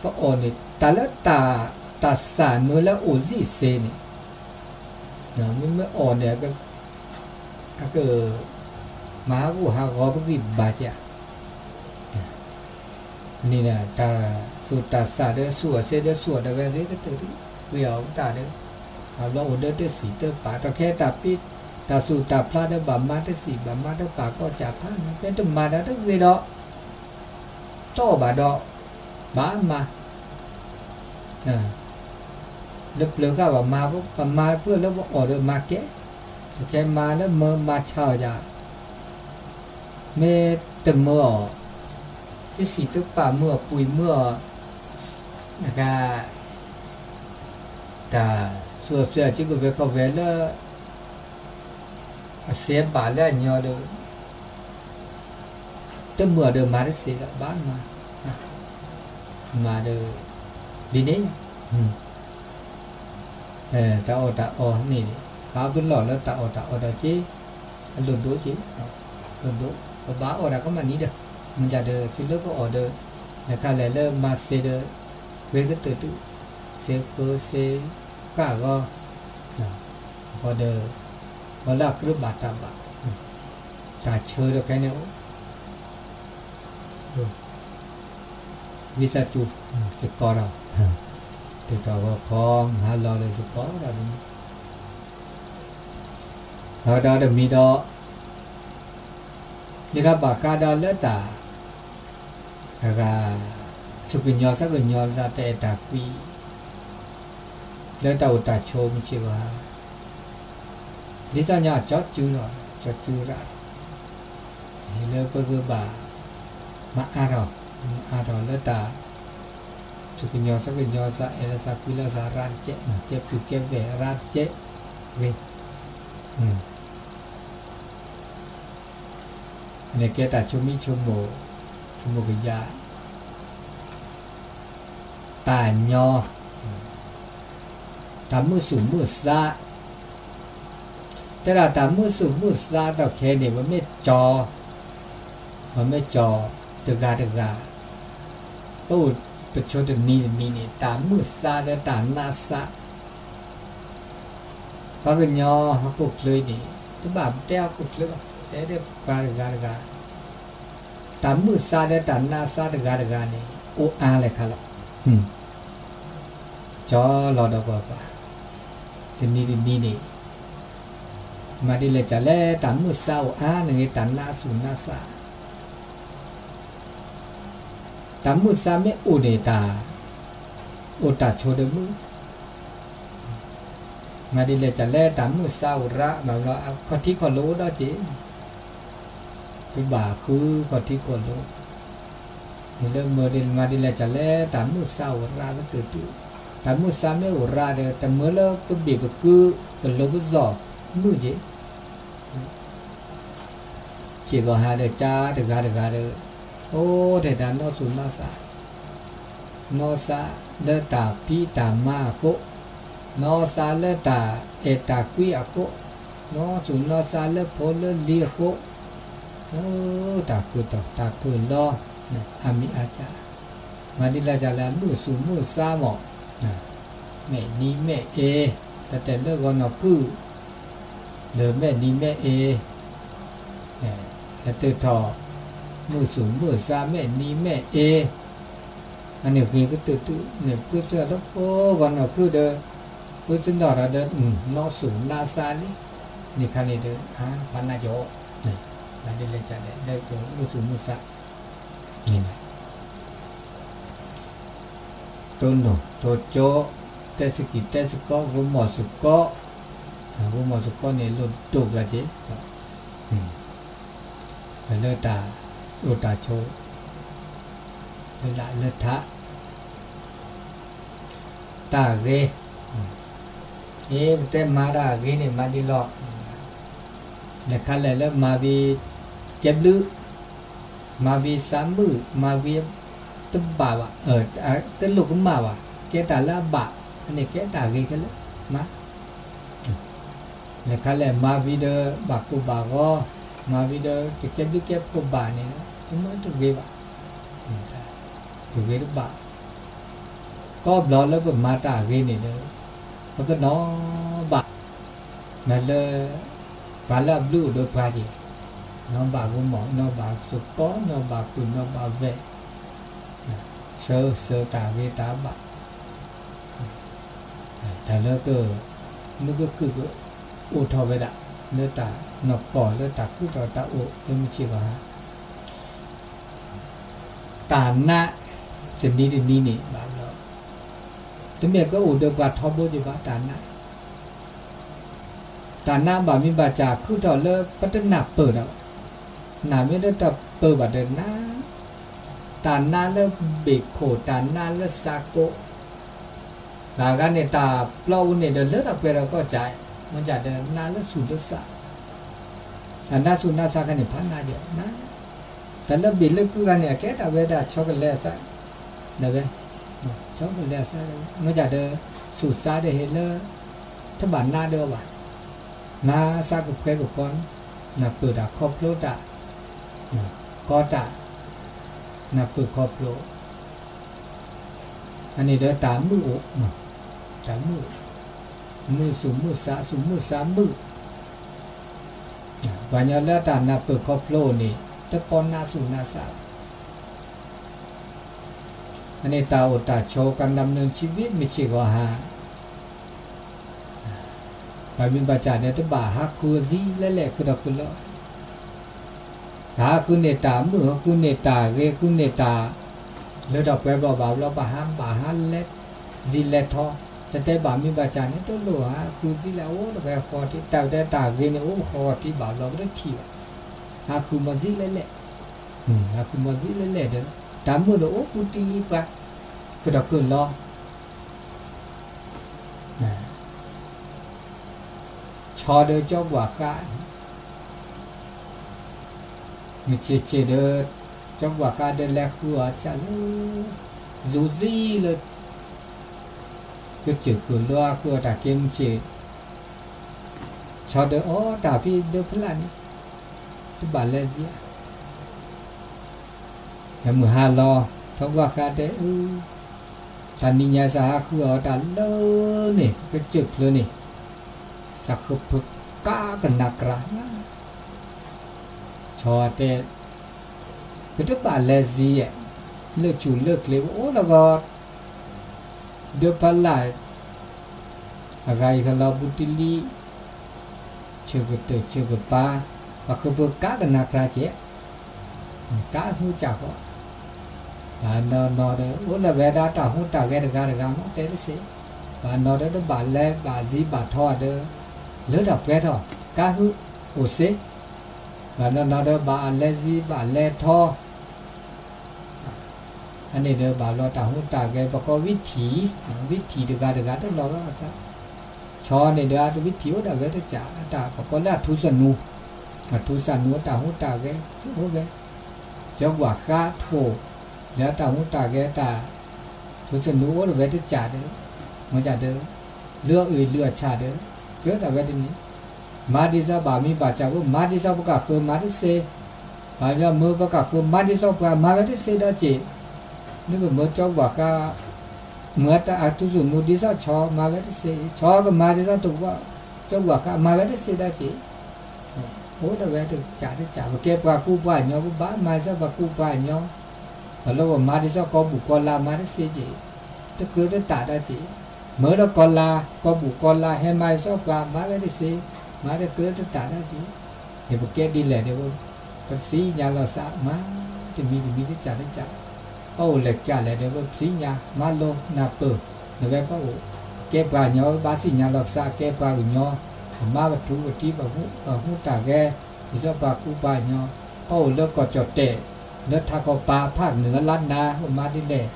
ပအီၣ်န့ၣ် တၢ်လၢတၢ်, တၢ်သၣ်မုာ်လၢအိၣ်စံၣ်စ့န့ၣ်, မ့မ့ၢ်အီၣ်န့ၣ် အက မၤဟးဂူာ်ဟးဂီၤပဂံၢ်ဘါကဲ, န့ၣ် တၢ်သူၣ်တၢ်သၣ်ဒီးသူၣ်အီၤစ့ဒီးသူၣ်အီၤဒၣ်ဝဲဂ့ၤကတၢၢ်ဒံး, ပှ့ၤအီၣ်ပတၢ်ဒီး, ဘၣ်ဘျီအိၣ်ဒီးတဆံၣ်တပၢ် တၢ်ခဲတၢ်ပ့ တၢ်သူၣ်တၢ်ဖျါဒီးဘၣ်မၤတဆံၣ် ဘၣ်မၤတပၢ်ကီစၢ်ဖးန့ၣ် ပတမၤဒီးတဂ့ၤဒီး တအီၣ်ဘၣ်ဒီး ဘၣ်မၤ လၢပျၢၤဃာ်ဘၣ်မၤ ပမၤပှဲၤလၢပအီၣ်ဒီးမၤကဲ, တကဲမၤလၢမၤဆါအီၤယၤ, မ့ၢ်တမၤအီၤ, တဆံၣ်တပၢ်မၤအီၤ ပှ့ၤမၤအီၤ, အဂၤ တၢ်သူၣ်အီၤစ့အီၤကဝဲၤခီဝဲၤလၢ အစ့ဘၣ်လၢအညီဒီး တမၤအီၤဒီးမၤတစ့လၢၤဘၣ်မၤ, မၤဒီး ဒ်န့ၣ်, တၢ်အီၣ်တၢ်အီန့ၣ် ပာ်ပလီၢ်လၢတၢ်အီၣ်တၢ်အီဒီးက့, အလိၣ်ဒိၣ်က့, လိၣ်ဒိၣ် ပဘၣ်အီၣ်တၢ်ကမၣ်နံၤဒီး, မ့ၢ်ဒၣ်ဒီးသုလၢကအီၣ်ဒီး, နခါလဲၣ်လၢမၤစ့ဒီး, ဂ့ၤကတၢၢ်တု, စ့ဃၢစ့ဃၣ်ဂီၤ, အဃိဒီး, ပှၤလၢအကြၢးဘၣ်တၢ်ဘၣ်, တၢ်ဆၢဒီးခဲန့ၣ်အိၣ် ဝံသးစူၤ, စ့ၢ်ကီးဒီး, တတီၢ်ဂီၤခီ မဟါလီၤဒီးစ့ၢ်ကီးဒီးဒ်န့ၣ်, ဒီးတမံၤဒီး, ယကဘၣ်ဃးဒီးလၢတၢ်, တဂၤ, ဆူကညီဆၢကညီလၢတၢ်အဲၣ်တၢ်ကွံ လၢတၢ်အိၣ်တၢ်ဆိးမုၢ်ဆ့ၣ်ဝါ, ဒ်သိးညီကၠီစုဒီး, ကၠီစုရၣ်ဒီး, လၢပကဘၣ်, မၤအါထီၣ်, မၤအါထီၣ်လၢတၢ်, သူၣ်ကညီၤသးကညီၤသး အဲၣ်လီၤသးကွံလီၤသး ရၢတကဲး, ကဲပုၢ်ကဲဝဲၢ် ရၢတကဲးဂ့ၤ, န့ၣ်ကဲတၢ်ဆိမိၣ်ဆိကမိၣ်, ဆိကမိၣ်ကယၤ, တၢ်ညီ, တၢ်မုာ်သူၣ်မုာ်သး, တဲဒၣ်တၢ်မုာ်သူၣ်မုာ်သးဒီးခဲအံၤန့ၣ် ပမ့ၢ်ကၠီၤ, ပမ့ၢ်ကၠီၤတဂၤတဂၤ, ပအိၣ်ပဆိတနံၤတနံၤန့ၣ် တၢ်မုာ်သးဒီးတၢ်နးသး ပှၤကညီဟီၣ်ခိၣ်ချၢအံၤန့ၣ် တဘၣ်တဲဟီၣ်ခိၣ်ချၢဘၣ်, တဲဒၣ်ပှၤတဂၤတဂၤ, တၢ်မုာ်သးဒီးတၢ်နးသးတဂၤတဂၤန့ၣ် အိၣ်အါလဲၣ်ခါလီၤ. ကၠီၤလီၤဒီးပှၤပှၤ, တနံၤတနံၤန့ၣ် မၤဒ်လဲၣ်ကလဲၣ် တၢ်မုာ်သးအိၣ်အါန့ၣ်ဂ့ၤ တၢ်နးသူၣ်နးသး တၢ်မုာ်သးမ့ၢ်အိၣ်န့ၣ် တၢ်အိၣ်တၢ်ဆိးဒီးမုာ်, မၤဒ်လဲၣ်ကလဲၣ် တၢ်မုာ်သးအိၣ်ရၣ် ဘၣ်ဘျီ ခီၣ်ထံခီၣ်လိၤအိၣ်ဒီးက့ၤ, ပဘၣ်ဃုခီၣ်ထံခီၣ်လိၤ, မ့ၢ်လၢမၤဒ်လဲၣ်ကလဲၣ် တၢ်မုာ်သးအိၣ်ရၣ်ကတၢၢ်တုၤ, တၢ်မုာ်သးမ့ၢ်အိၣ်ရၣ်ဒီး တမၢလၢပဘ့ၣ်ပကု ပလိၤပစီၣ်မုာ်က့ၤ စ့ၢ်ကီးဟးဒီးကါတဂၤတဂၤဒီး အိၣ်ထဲတၢ်နီၢ်သူၣ်နီၢ်သး, နီၢ်သးလၢတၢ်ဖံးတၢ်မၤအဃိ, နီၢ်သးလၢတၢ်အဲၣ်တၢ်ကွံအဃိ, နီၢ်သူၣ်နီၢ်သးလၢဖိလၢလံၤအဃိ, တၢ်ခုၣ်ထီၣ်တၢ်ခုၣ်လီၤ, အမံၤအါကၢ်, မၤဒ်လဲၣ်ကလဲၣ် မုာ်သူၣ်မုာ်သးမး, မဲာ်နံၤမဲာ်အ့, တၢ်တဲလၢဂီၤနီၢ်ခုၣ် ဒီးမဲာ်နံၤမဲာ်အ့, အတၢၢ်ထီၣ် မုာ်သူၣ်မုာ်သးမဲာ်နံၤမဲာ်အ့, အန့ၣ်ဂ့ၤကတၢၢ်တုၤန့ၣ် ပသ့ၣ်နီၣ်လၢပဂီၤနီၢ်ခုၣ်ဒီး ပသ့ၣ်နီၣ်ထီၣ်ဒီး နီၢ်သူၣ်နါသးလံ, န့ၣ်ခါန့ၣ်ဒီး ပနၢ်ကီ, မၤဒ်လဲၣ်ကလဲၣ် လၢကမုာ်သူၣ်မုာ်သး န့ၣ် တိၢ်နီၣ်တိၢ်ကၠိ, တဲသကိးတဲသကိး ဂိၢ်မီၢ်သကိး, ဂိၢ်မီၢ်သကိးန့ၣ် လိၣ်ဒိၣ်ဘျီက့ၤ, လၢတၢ်အိၣ်တၢ်ဆိး, လၢလၢထး, တၢ်ဂ့ၤ, အ့ ပတဲမၤတၢ်ဂ့ၤန့ၣ် မၤဒ်လီၤ, လဲၤခါလဲၣ်လၢမၤဝံၤ ကဲဘျုး မၤဝံၤသးမုာ် မၤဝံၤတဘၣ်ဘၣ်, တလိၣ်ကမၣ်ဘၣ်, ကဲတၢ်လၢအဘၣ်, အန့ၣ်ကဲတၢ်ဂ့ၤခဲလၢာ်, မၤ လဲၤခါလဲၣ်မၤဝံၤဒီးဘၣ်ကိၢ်ဘၣ်ဂီၤ, မၤဝံၤဒီးတကဲဘျုးကဲဖှိၣ်ဘၣ်န့ၣ် တမ့ၢ်တဂ့ၤဘၣ်, တဂ့ၤတဘၣ်, ကိးဘျီလၢပမၤတၢ်ဂ့ၤန့ၣ်ဒီး ပကနီၤဘၣ် မ့ၢ်လၢ ပှၤလၢအဘျုးအိၣ်ဒီးပှၤက့ၤ, နီၢ်ဘၣ်ဂိၢ်မီၢ် နီၢ်ဘၣ်သကိး နီၢ်ဘၣ်ပုၢ် နီၢ်ဘၣ်ဝဲၢ်, ဆၢ ဆၢတၢ်ဂ့ၤတၢ်ဘၣ်, တၢ်လၢက မုၢ်ကခုၣ်ကအိၣ်ထီၣ်ဝဲဒၣ် လၢတၢ်နီၢ်ကီၢ်လၢတၢ်ခုၣ်ထီၣ်တၢ်အိၣ်လၢမုၢ်ဆ့ၣ်ဂီၤဟါ တၢ်နး တနံၤတနံၤန့ၣ် ဘၣ်ဘျီ တမ့ၢ်ကအိၣ်ဒီးပှၤထီဘိက့ၤဘၣ် တၢ်နး, တၢ်နးဘၣ်မ့ၢ်ဘၣ်စၢ်ခုၣ်ထီၣ်လၢပတနၢ်ပၢၢ်တၢ်ဘၣ်, နမ့ၢ်တပၢၢ်ဘၣ်ဒီးနး, တၢ်နးလၢဘ့ၣ်ခိၣ် တၢ်နးလၢသးကိး ဘၣ်ဂၤန့ၣ် တၢ်ပျီပူၤန့ၣ်ဒီးလၢတၢ်ပှဲၤဒီးကီၢ်စဲၣ်, မ့ၢ်စ့ၢ်ဒီးနးလၢသူၣ်လၢသး, တၢ်နးသူၣ်နးသးခါန့ၣ် ဖးနးယဲၢ်နး, တၢ်လၢဘ့ၣ်လၢကုဂၤန့ၣ် အကဲတၢ်ဝဲဒၣ်ဆီကလဲၤအသး, ဒၣ်ဝဲ, ဆီကလဲၤအသးဒၣ်ဝဲ မ့ၢ်စ့ၢ်ဒီး သူၣ်သးဒီးဟ့ၣ်လၢ တဘၣ်နးဒီးအီၤဘၣ်, နးသးကဖှဲကဖီန့ၣ်, နၢ်ပၢၢ်တၢ်ခီဖျိတၢ်, ကီတၢ်, နၢ်ပၢၢ်ခီဖျိ အန့ၣ်ဒီးတၢ်မုာ်အိၣ်, တၢ်မုာ်အိၣ်, မုာ်သူၣ်မုာ်သး သူၣ်မုာ်သးမုာ်, ပှၤကညီလၢတၢ်နၢ်ပၢၢ်ခီဖျိန့ၣ် တပီနးသူၣ်နးသးဘၣ်, အန့ၣ်တၢ်အိၣ်တၢ်ဆိး ကနၣ်မနုၤဆံဘ့ၣ်မုၢ်ဆ့ၣ်ဂီၤဟါ ဘၣ်မ့ၢ်ဘၣ်စၢ်ဒီး တဘၣ်ဟးဃုအီၤသံလဲၣ်လဲၣ် ခုၣ်ထီၣ်ခုၣ်လီၤ, ဟးဃုန့ၢ်တၢ်မုာ် ဟးဃုန့ၢ်တၢ်ဂ့ၤ ဃုန့ၢ်တၢ် လၢထီၣ်ပှဲၤဘျီဘၣ်ဘျီ ပဟးဘၣ်ဟးလဲၤသံလဲၤထီၣ်, တတဲဘၣ်မ့ၢ်ဘၣ်စၢ်န့ၣ် တလိၣ်ဟးဃုသံလဲၣ် အိၣ်တဝဲဃီထံ တၢ်တဲတၢ်ဂ့ၤန့ၣ် အိၣ်ဃီထံဘၣ်ဘျီ ပတထံၣ်ဘၣ်, ဟးဃုမီၤသံလဲၣ်လဲၣ်, ဟးဃုမီၤသံလဲၣ်လဲၣ်ဒီး တၢ်မုာ်ဒီးအိၣ်ပူၤတံၢ်လံပှၤ ကဒီးကလီ ဆီဒီးကၠီပှၤဃါန့ၣ် မုၢ်ဆ့ၣ်ဆ့ၣ်ဒီး ကၠီပှၤဃါဒီးလဲၤဃုအီၤကၢ်လၢ ယူၤသံလၢ ကစၢၢ်ကလိဃုအီၤတၢ်က့မုၢ်ဆ့ၣ် ဆီဒီးအီတၢ်ဖဲဒၢဖီလာ်န့ၣ် တဘၣ်လဲၤစံးဧါ တမုၢ်ဟါလီၤ ထီၣ်ကွၢ်ဃါတဲအၢ တနံၤညါစးဟးဃုအီၤတၢ်လၢန့ၣ် ကစၢၢ်ချၢန့ၣ် စးဃုဖုးကါကနၣ်ကြၢး ဆီတဲ ပတဘၣ်လဲၤစံးဧါ လၢဆူၣ်လၢကျ့ၤပအိၣ်လၢဂီၢ် ဒၢဖီလာ် အဂၤအံၤကလီၤဘူးတလံ ဆၢကတၢၢ်ဆၢကပၤ ပှၤဃုဖုးကါကနၣ်ကြၢးကဲ ကါဟုကၢ်ဃီ ဘၣ်နီၢ်နီၢ်ဒီး အိၣ်လၢဝဲဒၣ်တၢ်ဟူးတၢ်ဂဲၤတဂၤတဂၤမ့ၢ်တဲတစ့ၢ် ဘၣ်နီၢ်ဒီးတဘၣ်လဲၤဘၣ်စံးဘၣ်ထီၣ်ဒီး လၢတၢ်ပှဲၤထီၣ် ကါဟုအိၣ်စ့ၢ် ဘၣ်နီၢ်နီၢ်ဒီးဘၣ်လဲၤစံးဘၣ်လဲၤထီၣ် အန့ၣ်ဒီးဘၣ်ဘျီတၢ်ဟူးတၢ်ဂဲၤ ပကိးဝံထံၣ် ဝံထံၣ်တဂၤတဂၤတလီၤဂာ်အသး ဆီန့ၣ်ဒီးအဝံထံၣ်အိၣ်ဒၣ်ဝဲတကး အတၢ်ပကိးလၢအထူစနူ အထူစနူအတၢ်ဟူးတၢ်ဂဲၤ တအိၣ်ဝဲ ကၠီပှၤဃါထိၣ် လၢတၢ်ဟူးတၢ်ဂဲၤတၢ် ထူစနူအိၣ်ဒၣ်ဝဲတကးဒီး မ့ၢ်ကဒီး လုၢ်အအုၣ်လုၢ်အဆၣ်ဒီး ကြၢးဒၣ်ဝဲတန့ၣ် မၤဒ်သိးဘၣ်မံဘၣ်စၢ်ဖိ မၤဒ်သိးပကဃၢၤမၤတစ့ၢ် ဘၣ်ဒီးမၢပကဃၢၤမၤဒ်သိးပှၤမၤဝဲတစ့ၢ်ဒီးက့ၢ် နကမၢကၠီပှၤဃါ မၢအထူစနူဒ်သိးဆီ မၤဝဲတစ့ၢ် ဆီကမၤဒ်သိးတဝီ ကၠီပှၤဃါမၤဝဲတစ့ၢ်ဒီးက့ၢ် အိၣ်ဒၣ်ဝဲတကးတကး ပကဲပှၤကူပှၤကညီ ပဘၣ်မၤဒ်သိးပှၤကူပှၤကညီ ပလၢပမၤဒ်သိးကီၢ်ဘူၣ်ကီၢ်လါမၤတစ့ၢ်က့ၢ် တကြၢးတတးဒီးက့ၢ် မၢလၢကီၢ်လါ ကီၢ်ဘူၣ်ကီၢ်လါ ဟဲမၤဒ်သိးပှၤမၤဝဲတစ့ၢ် မၤတကြၢးတတးဒီးက့ၢ် န့ၣ်ပကဲဒ်လဲၣ်ဒီး ပသ့ၣ်ညါလီၤသးမၤ တမံၤတမံၤတကးတကး ပအိၣ်လဲၤကးလဲၣ်ဒီး ပသ့ၣ်ညါမၤလိနၢ်ပၢၢ် နဝဲပအိၣ် ကဲပှၤကညီ ဘၣ်သ့ၣ်ညါလီၤကစးကဲပှၤကညီ ပမၤပထူပတံၤ ပဟူးတၢ်ဂဲၤ ဒ်သိးပှၤကူပှၤကညီ ပအိၣ်လၢကီၢ်ကၠီၣ်တဲၣ် လၢထးကီၢ်ပၤဖးနုာ်အလါနၤ ပမၤဒ်လဲၣ်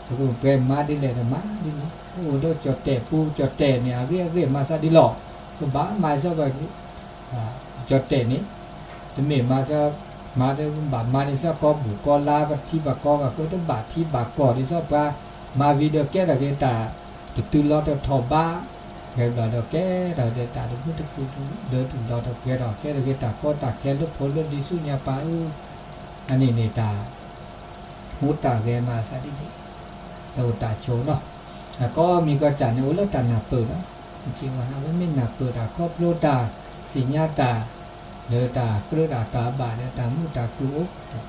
ပကပှဲၤမၤဒ်လဲၣ်ဒီးမၤဒ်န့ၣ် ပအိၣ်လၢကၠီၣ်တဲၣ်ပူၤ ကၠီၣ်တဲၣ်န့ၣ် အဂ့ၢ်အဂ့ၢ်မၤသးဒ်လီၤ ပဘၣ်မၤဒ်သိးပှၤ ကၠီၣ်တဲၣ်န့ၣ် တမ့ၢ်မၤ မၤဘၣ်မၤဒ်သိးကီၢ်ဘူၣ်ကီၢ်လါ ပထံပကီၢ်ကဃၢ တဘၣ်ထံဘၣ်ကီၢ်ဒ်သိးပှၤ မၤဝံၤဒီးကဲထီၣ်က့ၤတၢ် တတုၤလီၤတထီၣ်ဘး ဂဲၤဘျီဒီးကဲထီၣ်က့ၤတၢ်တမုာ်တခုၣ် လၢတလီၤတပှဲၤထီၣ် ကဲထီၣ်က့ၤတၢ်ကီတၢ်ခဲလၢဖိလၢလံၤဆူညါပၤဧၢ အန့ၣ်န့ၣ်တၢ် ဟူးတၢ်ဂဲၤမၤသးဒ်န့ၣ် တၢ်အိၣ်တၢ်ဆိးနီၤ အကိးမံၤကီးစၢ်န့ၣ် အိၣ်လၢတၢ်နၢ်ပၢၢ်လီၤ မ့မ့ၢ်နၢ်ပၢၢ်တၢ်ခီဖျိတၢ် သ့ၣ်ညါတၢ် လၢတၢ်ကြၢးတၢ်တၢ်ဘၣ်လၢတၢ်မုာ်တၢ်ခုၣ်အိၣ်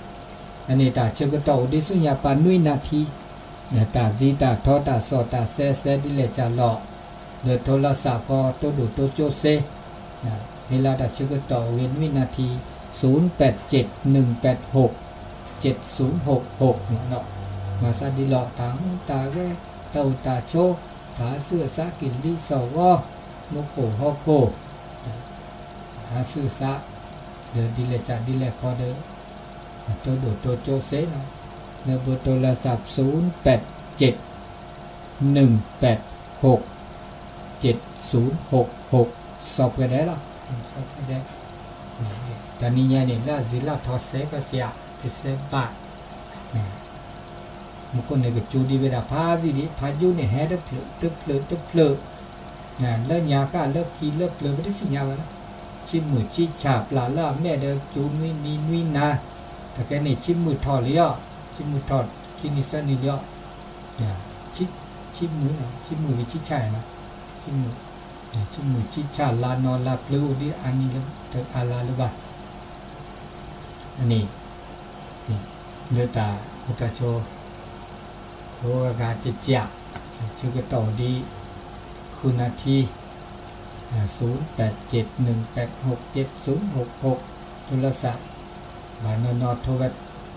အန့ၣ်တၢ်ဆၢကတီၢ်အိၣ်ဒံးဆူညါပၤနွံနၣ်ထံ တၢ်သံတၢ်ထီတၢ်စီၣ်တၢ်စဲးစဲးဒ်လဲၣ်ကၢ်လီၤ လၢထိလၢစးဖီ တိဒိၣ်တိကၠိစ့ ဟ့ၣ်လီၤတၢ်ဆၢကတီၢ်အိၣ်ဂ့ၤနွံနၣ်ထံ ศูนย์แปดเจ็ด หนึ่งแปดหก เจ็ดศูนย์หกหก မၤသးဒ်လီၤ တၢ်ဟူးတၢ်ဂဲၤ တၢ်အိၣ်တၢ်ဆိး တၢ်ဟးဆူၣ်အသးက့ၤလံာ်စီၣ်ဝီ မူခိၣ်ဟီၣ်ခိၣ် ဟးဆူၣ်အသး ဒီးဒ်လဲၣ်ကၢ်ဒ်လဲၣ်ခီဒီး တိဒိၣ်တိကၠိစ့နီၤ လၢဘိးတိလၢစး ศูนย์แปดเจ็ด หนึ่งแปดหก เจ็ดศูนย์หกหก စီၤပှဲၤဒဲးလီၤ စီၤပှဲၤဒဲး တနံၤညါန့ၣ် လၢအစံးလၢထီၣ်စဲဘၣ်ကၠး ကစဲဘၣ် မူခိၣ်န့ၣ်ကစူၤဒံးဝဲဒၣ်ဖးယံာ်ဒံး ဖးယံာ်န့ၣ်ဟဲတဖျၢၣ်တဖျၢၣ်တဖျၢၣ် လၢညါဃၣ်လၢခံလၢပျၢၤပတသ့ၣ်ညါဝဲလီၤ ဆံမုၢ်ဆံဆၣ်ပျၢ်လၢအမဲာ်ဒီးကၠိနွံနံၤနွံနၤ တကဲန့ၣ်ဆံမုၢ်ထီၣ်လံအီၤ ဆံမုၢ်ထီၣ်ခံနံၤသၢနံၤလံအီၤ ဆံမုၢ် ဆံမုၢ်ဆံဆၣ်နီၤ ဆံမုၢ် ဆံမုၢ်ဆံဆၣ်လါနီၤလါပျၢၤအိၣ်ဒံးအါနံၤလၢအါလါလၢၤဘၣ် အန့ၣ် လၢတၢ်အိၣ်တၢ်ဆိး ကိးဂၤဂၤကၠးကၠး ဆၢကတီၢ်အိၣ်ဒံး ဃုနၣ်ထံ ศูนย์แปดเจ็ด หนึ่งแปดหก เจ็ดศูนย์หกหก တိလၢစး ဘၣ်နီၢ်နီၢ်ထိဝဲ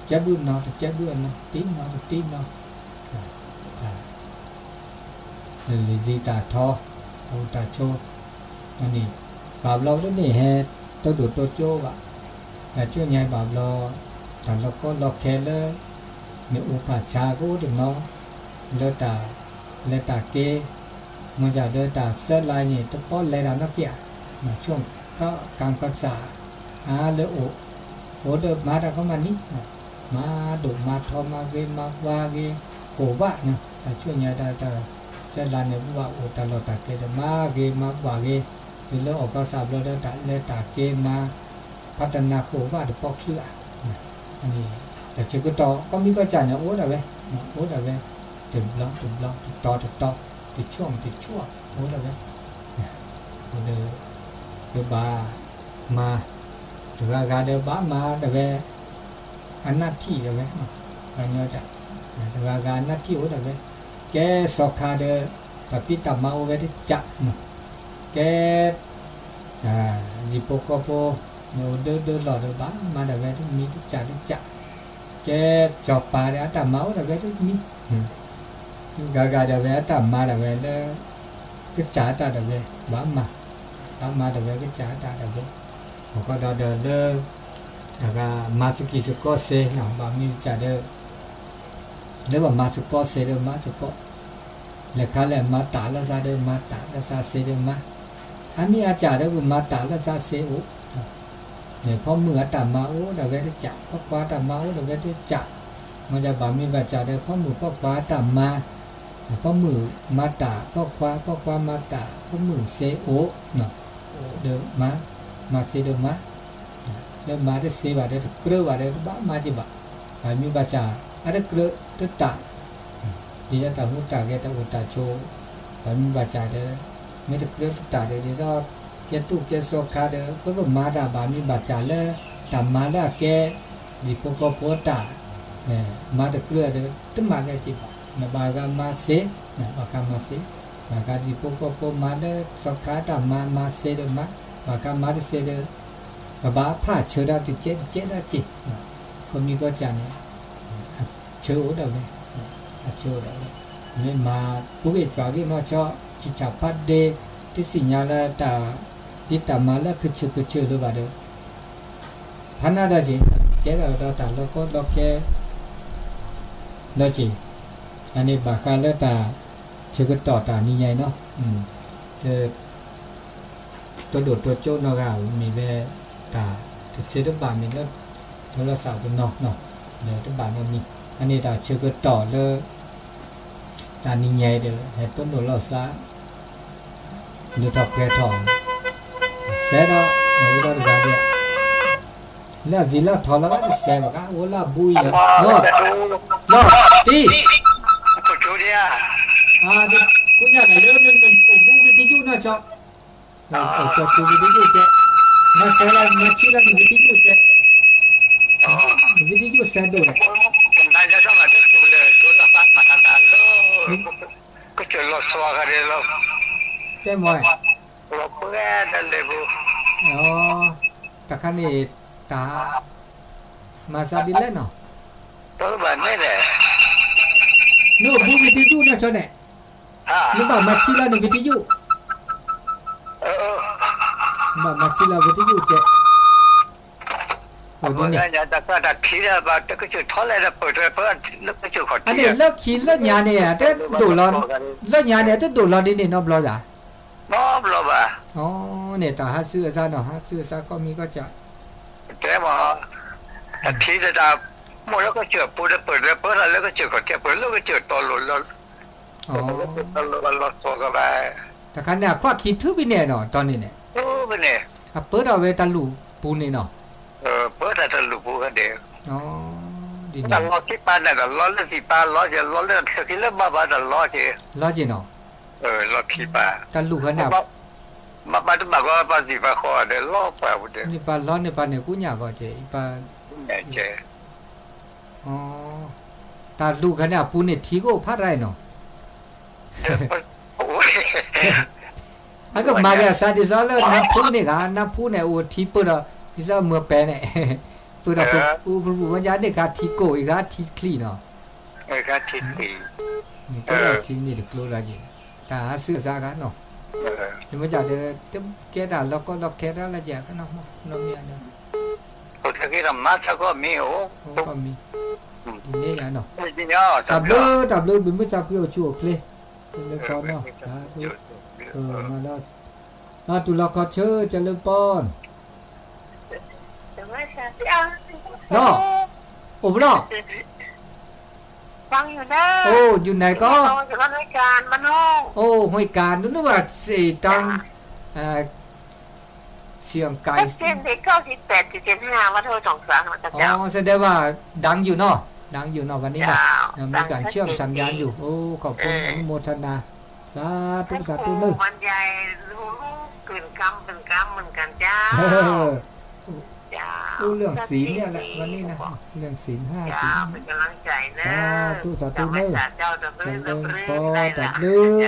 ကဲဘုၣ်နီၢ် တကဲဘုၣ်အနီၢ် တံၢ်နီၢ် တတံၢ်နီၢ် တၢ် လံာ်စံးတၢ်ထီ တၢ်အိၣ်တၢ်ဆိး အန့ၣ် ဘၣ်ဘျီတန့ၢ်ဟဲ တိဒိၣ်တိကၠိဘၣ် တၢ်ကၠိညါဘၣ်ဘျီ တၢ်လီၤကီလီၤခဲလၢ မ့ၢ်အိၣ်ဖးဆါကအိၣ်တနီၤ လၢတၢ်လဲၤတၢ်က့ၤ, မ့ၢ်ဒၣ်ဒီးတၢ်ဆဲးလၤန့ၣ် တပီလဲၤတၢ်နီၢ်က့ဧါ, ဆိကမိၣ်ကံကစၢ် အါလၢအိၣ်, အိၣ်ဒီးမၤတၢ်ကမၣ်နံၤ, မၤဒိၣ်မၤထီမၤဂ့ၤမၤဘှါဂ့ၤ, ဃိာ်ဘၣ်, တၢ်ဆိၣ်ညါတၢ်တၢ်ဆဲးလၤန့ၣ် ဘၣ်အိၣ်တၢ်လီၢ်တၢ်ကျဲဒီးမၤဂ့ၤမၤဘှါဂ့ၤ, တုၤလၢအီၣ်ကစၢ်ဘျီဒီးတၢ်လဲၤတၢ်က့ၤမၤ ဖးတနၤဃိာ်ဘၣ်တပီချုးဧါ အန့ၣ် တၢ်ဆၢကတီၢ် ကီၢ်မံၤကီၢ်စဲၣ်န့ၣ် အိၣ်ဒၣ်ဝဲ, အိၣ်ဒၣ်ဝဲ, တဘျီတဘျီ တတီတတီ, တဆိၣ်တဆိၣ် အိၣ်ဒၣ်ဝဲ, ဒီး ကဘၣ်မၤ, တဂၤဂၤဒီးဘၣ်မၤဒၣ်ဝဲ, အနၢ်ထံၣ်ဒၣ်ဝဲ, ပှၤညီ, တဂၤဂၤအနၢ်ထံၣ်အိၣ်ဒၣ်ဝဲ, ကဲစီၤခါဒီး တၢ်ဖံးတၢ်မၤအိၣ်ဝဲတကး, ကဲ ယံၤဖိဃီဖိ, မ့ၢ်အိၣ်ဒၢဒၢလီၢ်ဒီး ဘၣ်မၤဒၣ်ဝဲတမံၤတကးတကး, ကဲ စီၤပၤဒီးအတၢ်မၤအိၣ်ဒၣ်ဝဲတမံၤ, ဂၤဂၤဒၣ်ဝဲအတၢ်မၤဒၣ်ဝဲလၢ ကစၢ်အတၢ်ဒၣ်ဝဲ, ဘၣ်မၤ, ဘၣ်မၤဒၣ်ဝဲကစၢ်အတၢ်ဒၣ်ဝဲ, အဃိဒီးလၢ အဂၤမၤသကံၢ်သကီစ့, ဘၣ်မံၤကစၢ်ဒီး လၢပမၤသကိးစ့ဒီးမၤသကိး, လဲၤခါလဲၣ်မၤတၢ်လၢသးဒီးမၤတၢ်လၢသးစ့ဒီးမၤ, အါမံၤအါကၢ်ဒီးပမၤတၢ်လၢသးစ့အိၣ်, ဖီမုၣ်အတၢ်မၤအိၣ်ဒၣ်ဝဲတကး, ဖီခွါအတၢ်မၤအိၣ်ဒၣ်ဝဲတကး, မ့ၢ်ဒၣ်ဘၣ်မံၤဘၣ်ကၢ်ဒီးဖီမုၣ်ဖီခွါအတၢ်မၤ, ဖီမုၣ်မၤတၢ်ဖီခွါ, ဖီခွါမၤတၢ်ဖီမုၣ်စ့အိၣ်, အိၣ်ဒီးမၤ, မၤစ့ဒီးမၤ လၢမၤတသ့ဘၣ်ဒီး တကြၢးဘၣ်ဒီး တဘၣ်မၤက့ၤဘၣ်, ဘၣ်မံၤဘၣ်ကၢ် အတကြၢးတတၢ်, ဒ်သိးတၢ်ဟူးတၢ်ဂဲၤတၢ်အိၣ်တၢ်ဆိး, ဘၣ်မံၤဘၣ်ကၢ်ဒီး မ့ၢ်တကြၢးတတၢ်ဒီး ဒ်သိး ကဲတူၢ်ကဲစီၤခါဒီး ပကမၤတၢ်ဘၣ်မံၤဘၣ်ကၢ်လၢ တၢ်မၤလၢအကဲ ယံၤဖိဃီဖိတၢ်, မၤတကြၢးဒီး တမၤလၢက့ၤဘၣ်, နဘၣ်ဂၤမၤစ့, ဘၣ်ဃးမၤစ့, ဘၣ်ဃးယံၤဖိဃီဖိမၤလၢစီၤခါတၢ်မၤ မၤစ့ဒီးမၤ, ဘၣ်ဃးမၤတစ့ဒီး ကဘၣ်ဖးဆၢဒၣ်တုၤကဲတကဲဒၣ်က့ၤ, ကီၢ်မံၤကီၢ်စဲၣ်န့ၣ် အဆၢအိၣ်ဒၣ်ဝဲ, အဆၢအိၣ်ဒၣ်ဝဲ, မ့ၢ်မၤပူၤက့ၤကွၢ်က့ၤနီၢ်ဆီ ဆံၣ်ဆၣ်ဖးဒ့, တသ့ၣ်ညါလၢတၢ်ဖံးတၢ်မၤလၢကဆၢကဆၢလၢၤဘၣ်ဒီး ဖးနၢ်ဒီးက့ၤ, ကဲထီၣ်ဒီးတၢ်လီၤကီလီၤခဲ ဒီးက့ၤ, အန့ၣ်ဘၣ်ဃးလၢတၢ်ဆၢကတီၢ်တၢ်နံၤညါအံၤနီၤ, တ တိဒိၣ်တိကၠိနီၢ်ဂၤ မ့ၢ်ဝဲတၢ်တသ့တဘၣ်မ့ၢ်လၢ လီၤသးပနီၤနီၤ, ဒီးတဘၣ်နီတမံၤ, အန့ၣ်တၢ်ဆၢကတီၢ်လၢ တၢ်နံၤညါအံၤဒီး ဟဲတိၢ်နီၣ်လီၤသး လုၢ်ထီၣ်ပှဲၤထီၣ်, စဲးဒီး အိၣ်ဒီးတဂၤဒဲး, လၢအစံးလၢထီၣ်လီၤဂာ်တစဲးဘၣ်ကါ အိၣ်လၢအဘူးအံၤလီၤ, လီၤ, တံၢ်, ကိးညါတၢ်လၢနအိၣ်ဘူးဝံၤတယုၢ်နီၢ်ဆီ, အိၣ်ကၠီၤထူဝံၤတယုၢ်ကဲ, မၤစဲးလီၤ မၤဆံးလီၤနဝံၤတယုၢ်ကဲ, နဝံၤတယုၢ်စဲးဒိၣ်လဲၣ်, ကစၢၢ်လီၤသွါဂၤဒဲးလီၤ, တဲမီၤ, လီၤပှဲၤဒၣ်လဲာ်ပူၤ, တခါန့ၣ် တၢ် မၤစးဒ်လဲၣ်နီၤ, ဘၣ်န့ၣ်လဲၣ်, နအိၣ်ဘူးဝံၤတယုၢ်နီၢ်ဆီန့ၣ်, နဘၣ်မၤဆံးလီၤနဝံၤတယုၢ်, ဘၣ်မၤဆံးလီၤဝံၤတယုၢ်ကဲ, တၢ်ခံလၢပတကစၢၢ်ထီလဲၣ်ဒီးပၢၢ်ထွဲဖၢလၢကစၢၢ်ခီၣ်ထံး, အန့ၣ်လၢခံလၢညါန့ၣ် တဒိၣ်လီၤ, လၢညါန့ၣ် တဒိၣ်လီၤဒ်န့ၣ်နီတဘျီဧါ, နီတဘျီဘၣ်, န့ၣ်တၢ်ဟးဆူအသးနီၤ ဟးဆူအသးကီၢ်မံၤကီၢ်စဲၣ်, တဲမီၤ, တၢ်ထံၣ်တၢ် မိၢ်လၢကစၢၢ်ပူၤဒီးပၢၢ်ထွဲဖၢလၢကစၢၢ်ခီၣ်ထံး ပၢၢ်လၢကစၢၢ်တီလိၤလီၤ, လီၤတီကဘၣ်, တခါန့ၣ် အခွါခံထုးဖဲန့ၣ်နီၤ တီန့ၣ်န့ၣ်, အပၢထီၣ်ဝဲတၢ်လူၢ်ပူၤန့ၣ်နီၤ, ပၢတၢ်တၢ်လူၢ်ပူၤဂၤဒဲး, ဒ်န့ၣ်, တၢ်လီၤခံပၤန့ၣ် တၢ်လီၤလၢသံၣ်ပၤလီၤက့ၤ လီၤလၢသၢခံလၢဘၣ်ဘၣ်တၢ်လီၤက့ၤ, လီၤက့ၤနီၤ, လီၤခံပၤ, တၢ်လူၢ်ခါန့ၣ် ဘၣ်ဘၣ်တဘၣ်ကီပၤသံၣ်ပၤဃီဒီးလီၤပှၤပူၤဒီး, န့ၣ်ပၤလီၤန့ၣ်ပၤန့ၣ် ကူညၣ်ဂီၤက့ၤ, ပၤ, တၢ်လူၢ်ခါန့ၣ်အပူၤန့ၣ်ထံကအိၣ်ဖးရါနီၤ, အကမၤက့ၤအသးဒ်သိးလၢနါဖူန့ၣ်ဂၤ နါဖူန့ၣ်အိၣ်ထံပၢၢ်ဒီး ဒ်သိးမၢပဲာ်န့ၣ်, ပၢၢ်ဒီးပူၤပူၤဝဲညါန့ၣ်ခါထံကိၣ်အံၤခါထံချံနီၤ, ထံန့ၣ်တကျိလၢက့ၤ, တၢ်ဟးဆူအသးခါနီၤ, နမ့ၢ်ဒၣ်ဒီး ကဲတၢ်လီၤကီလီၤခဲတၢ်လၢက့ၤခါနီၤ, နီၢ်မ့ၢ်ဒီး, အိၣ်တက့ၢ်ဒီးမၤသကိးမ့ၢ်အိၣ်, မ့ၢ် တၢ်ဘျုး တၢ်ဘျုး ဘုမုၢ်သးဖှံအိၣ်ဆူၣ်အိၣ်ချ့ ကၠၢလၢပီနီၤ စၤထူ မၤလၢ တူၢ်လီၤခီဆၢ ကၠၢလၢပီ နီၤ အိၣ်ဖျီၣ် အိၣ် ယူၢ်နၤကီး အိၣ် ဟူးကၣ် နနုၢ်ဘၣ်စ့ၣ်တၢ် เชียงไกล อ๋อ แสดงว่าดังอยู่เนาะ ดังอยู่เนาะ วันนี้เนาะ มีการเชื่อมสัญญาณอยู่ โอ้ ขอบคุณ อนุโมทนา สาธุ สาธุเนอะ เรื่องศีลเนี่ยแหละวันนี้นะ เรื่องศีลห้าศีล สาธุ สาธุเนอะ เจริญพร ตาบลือ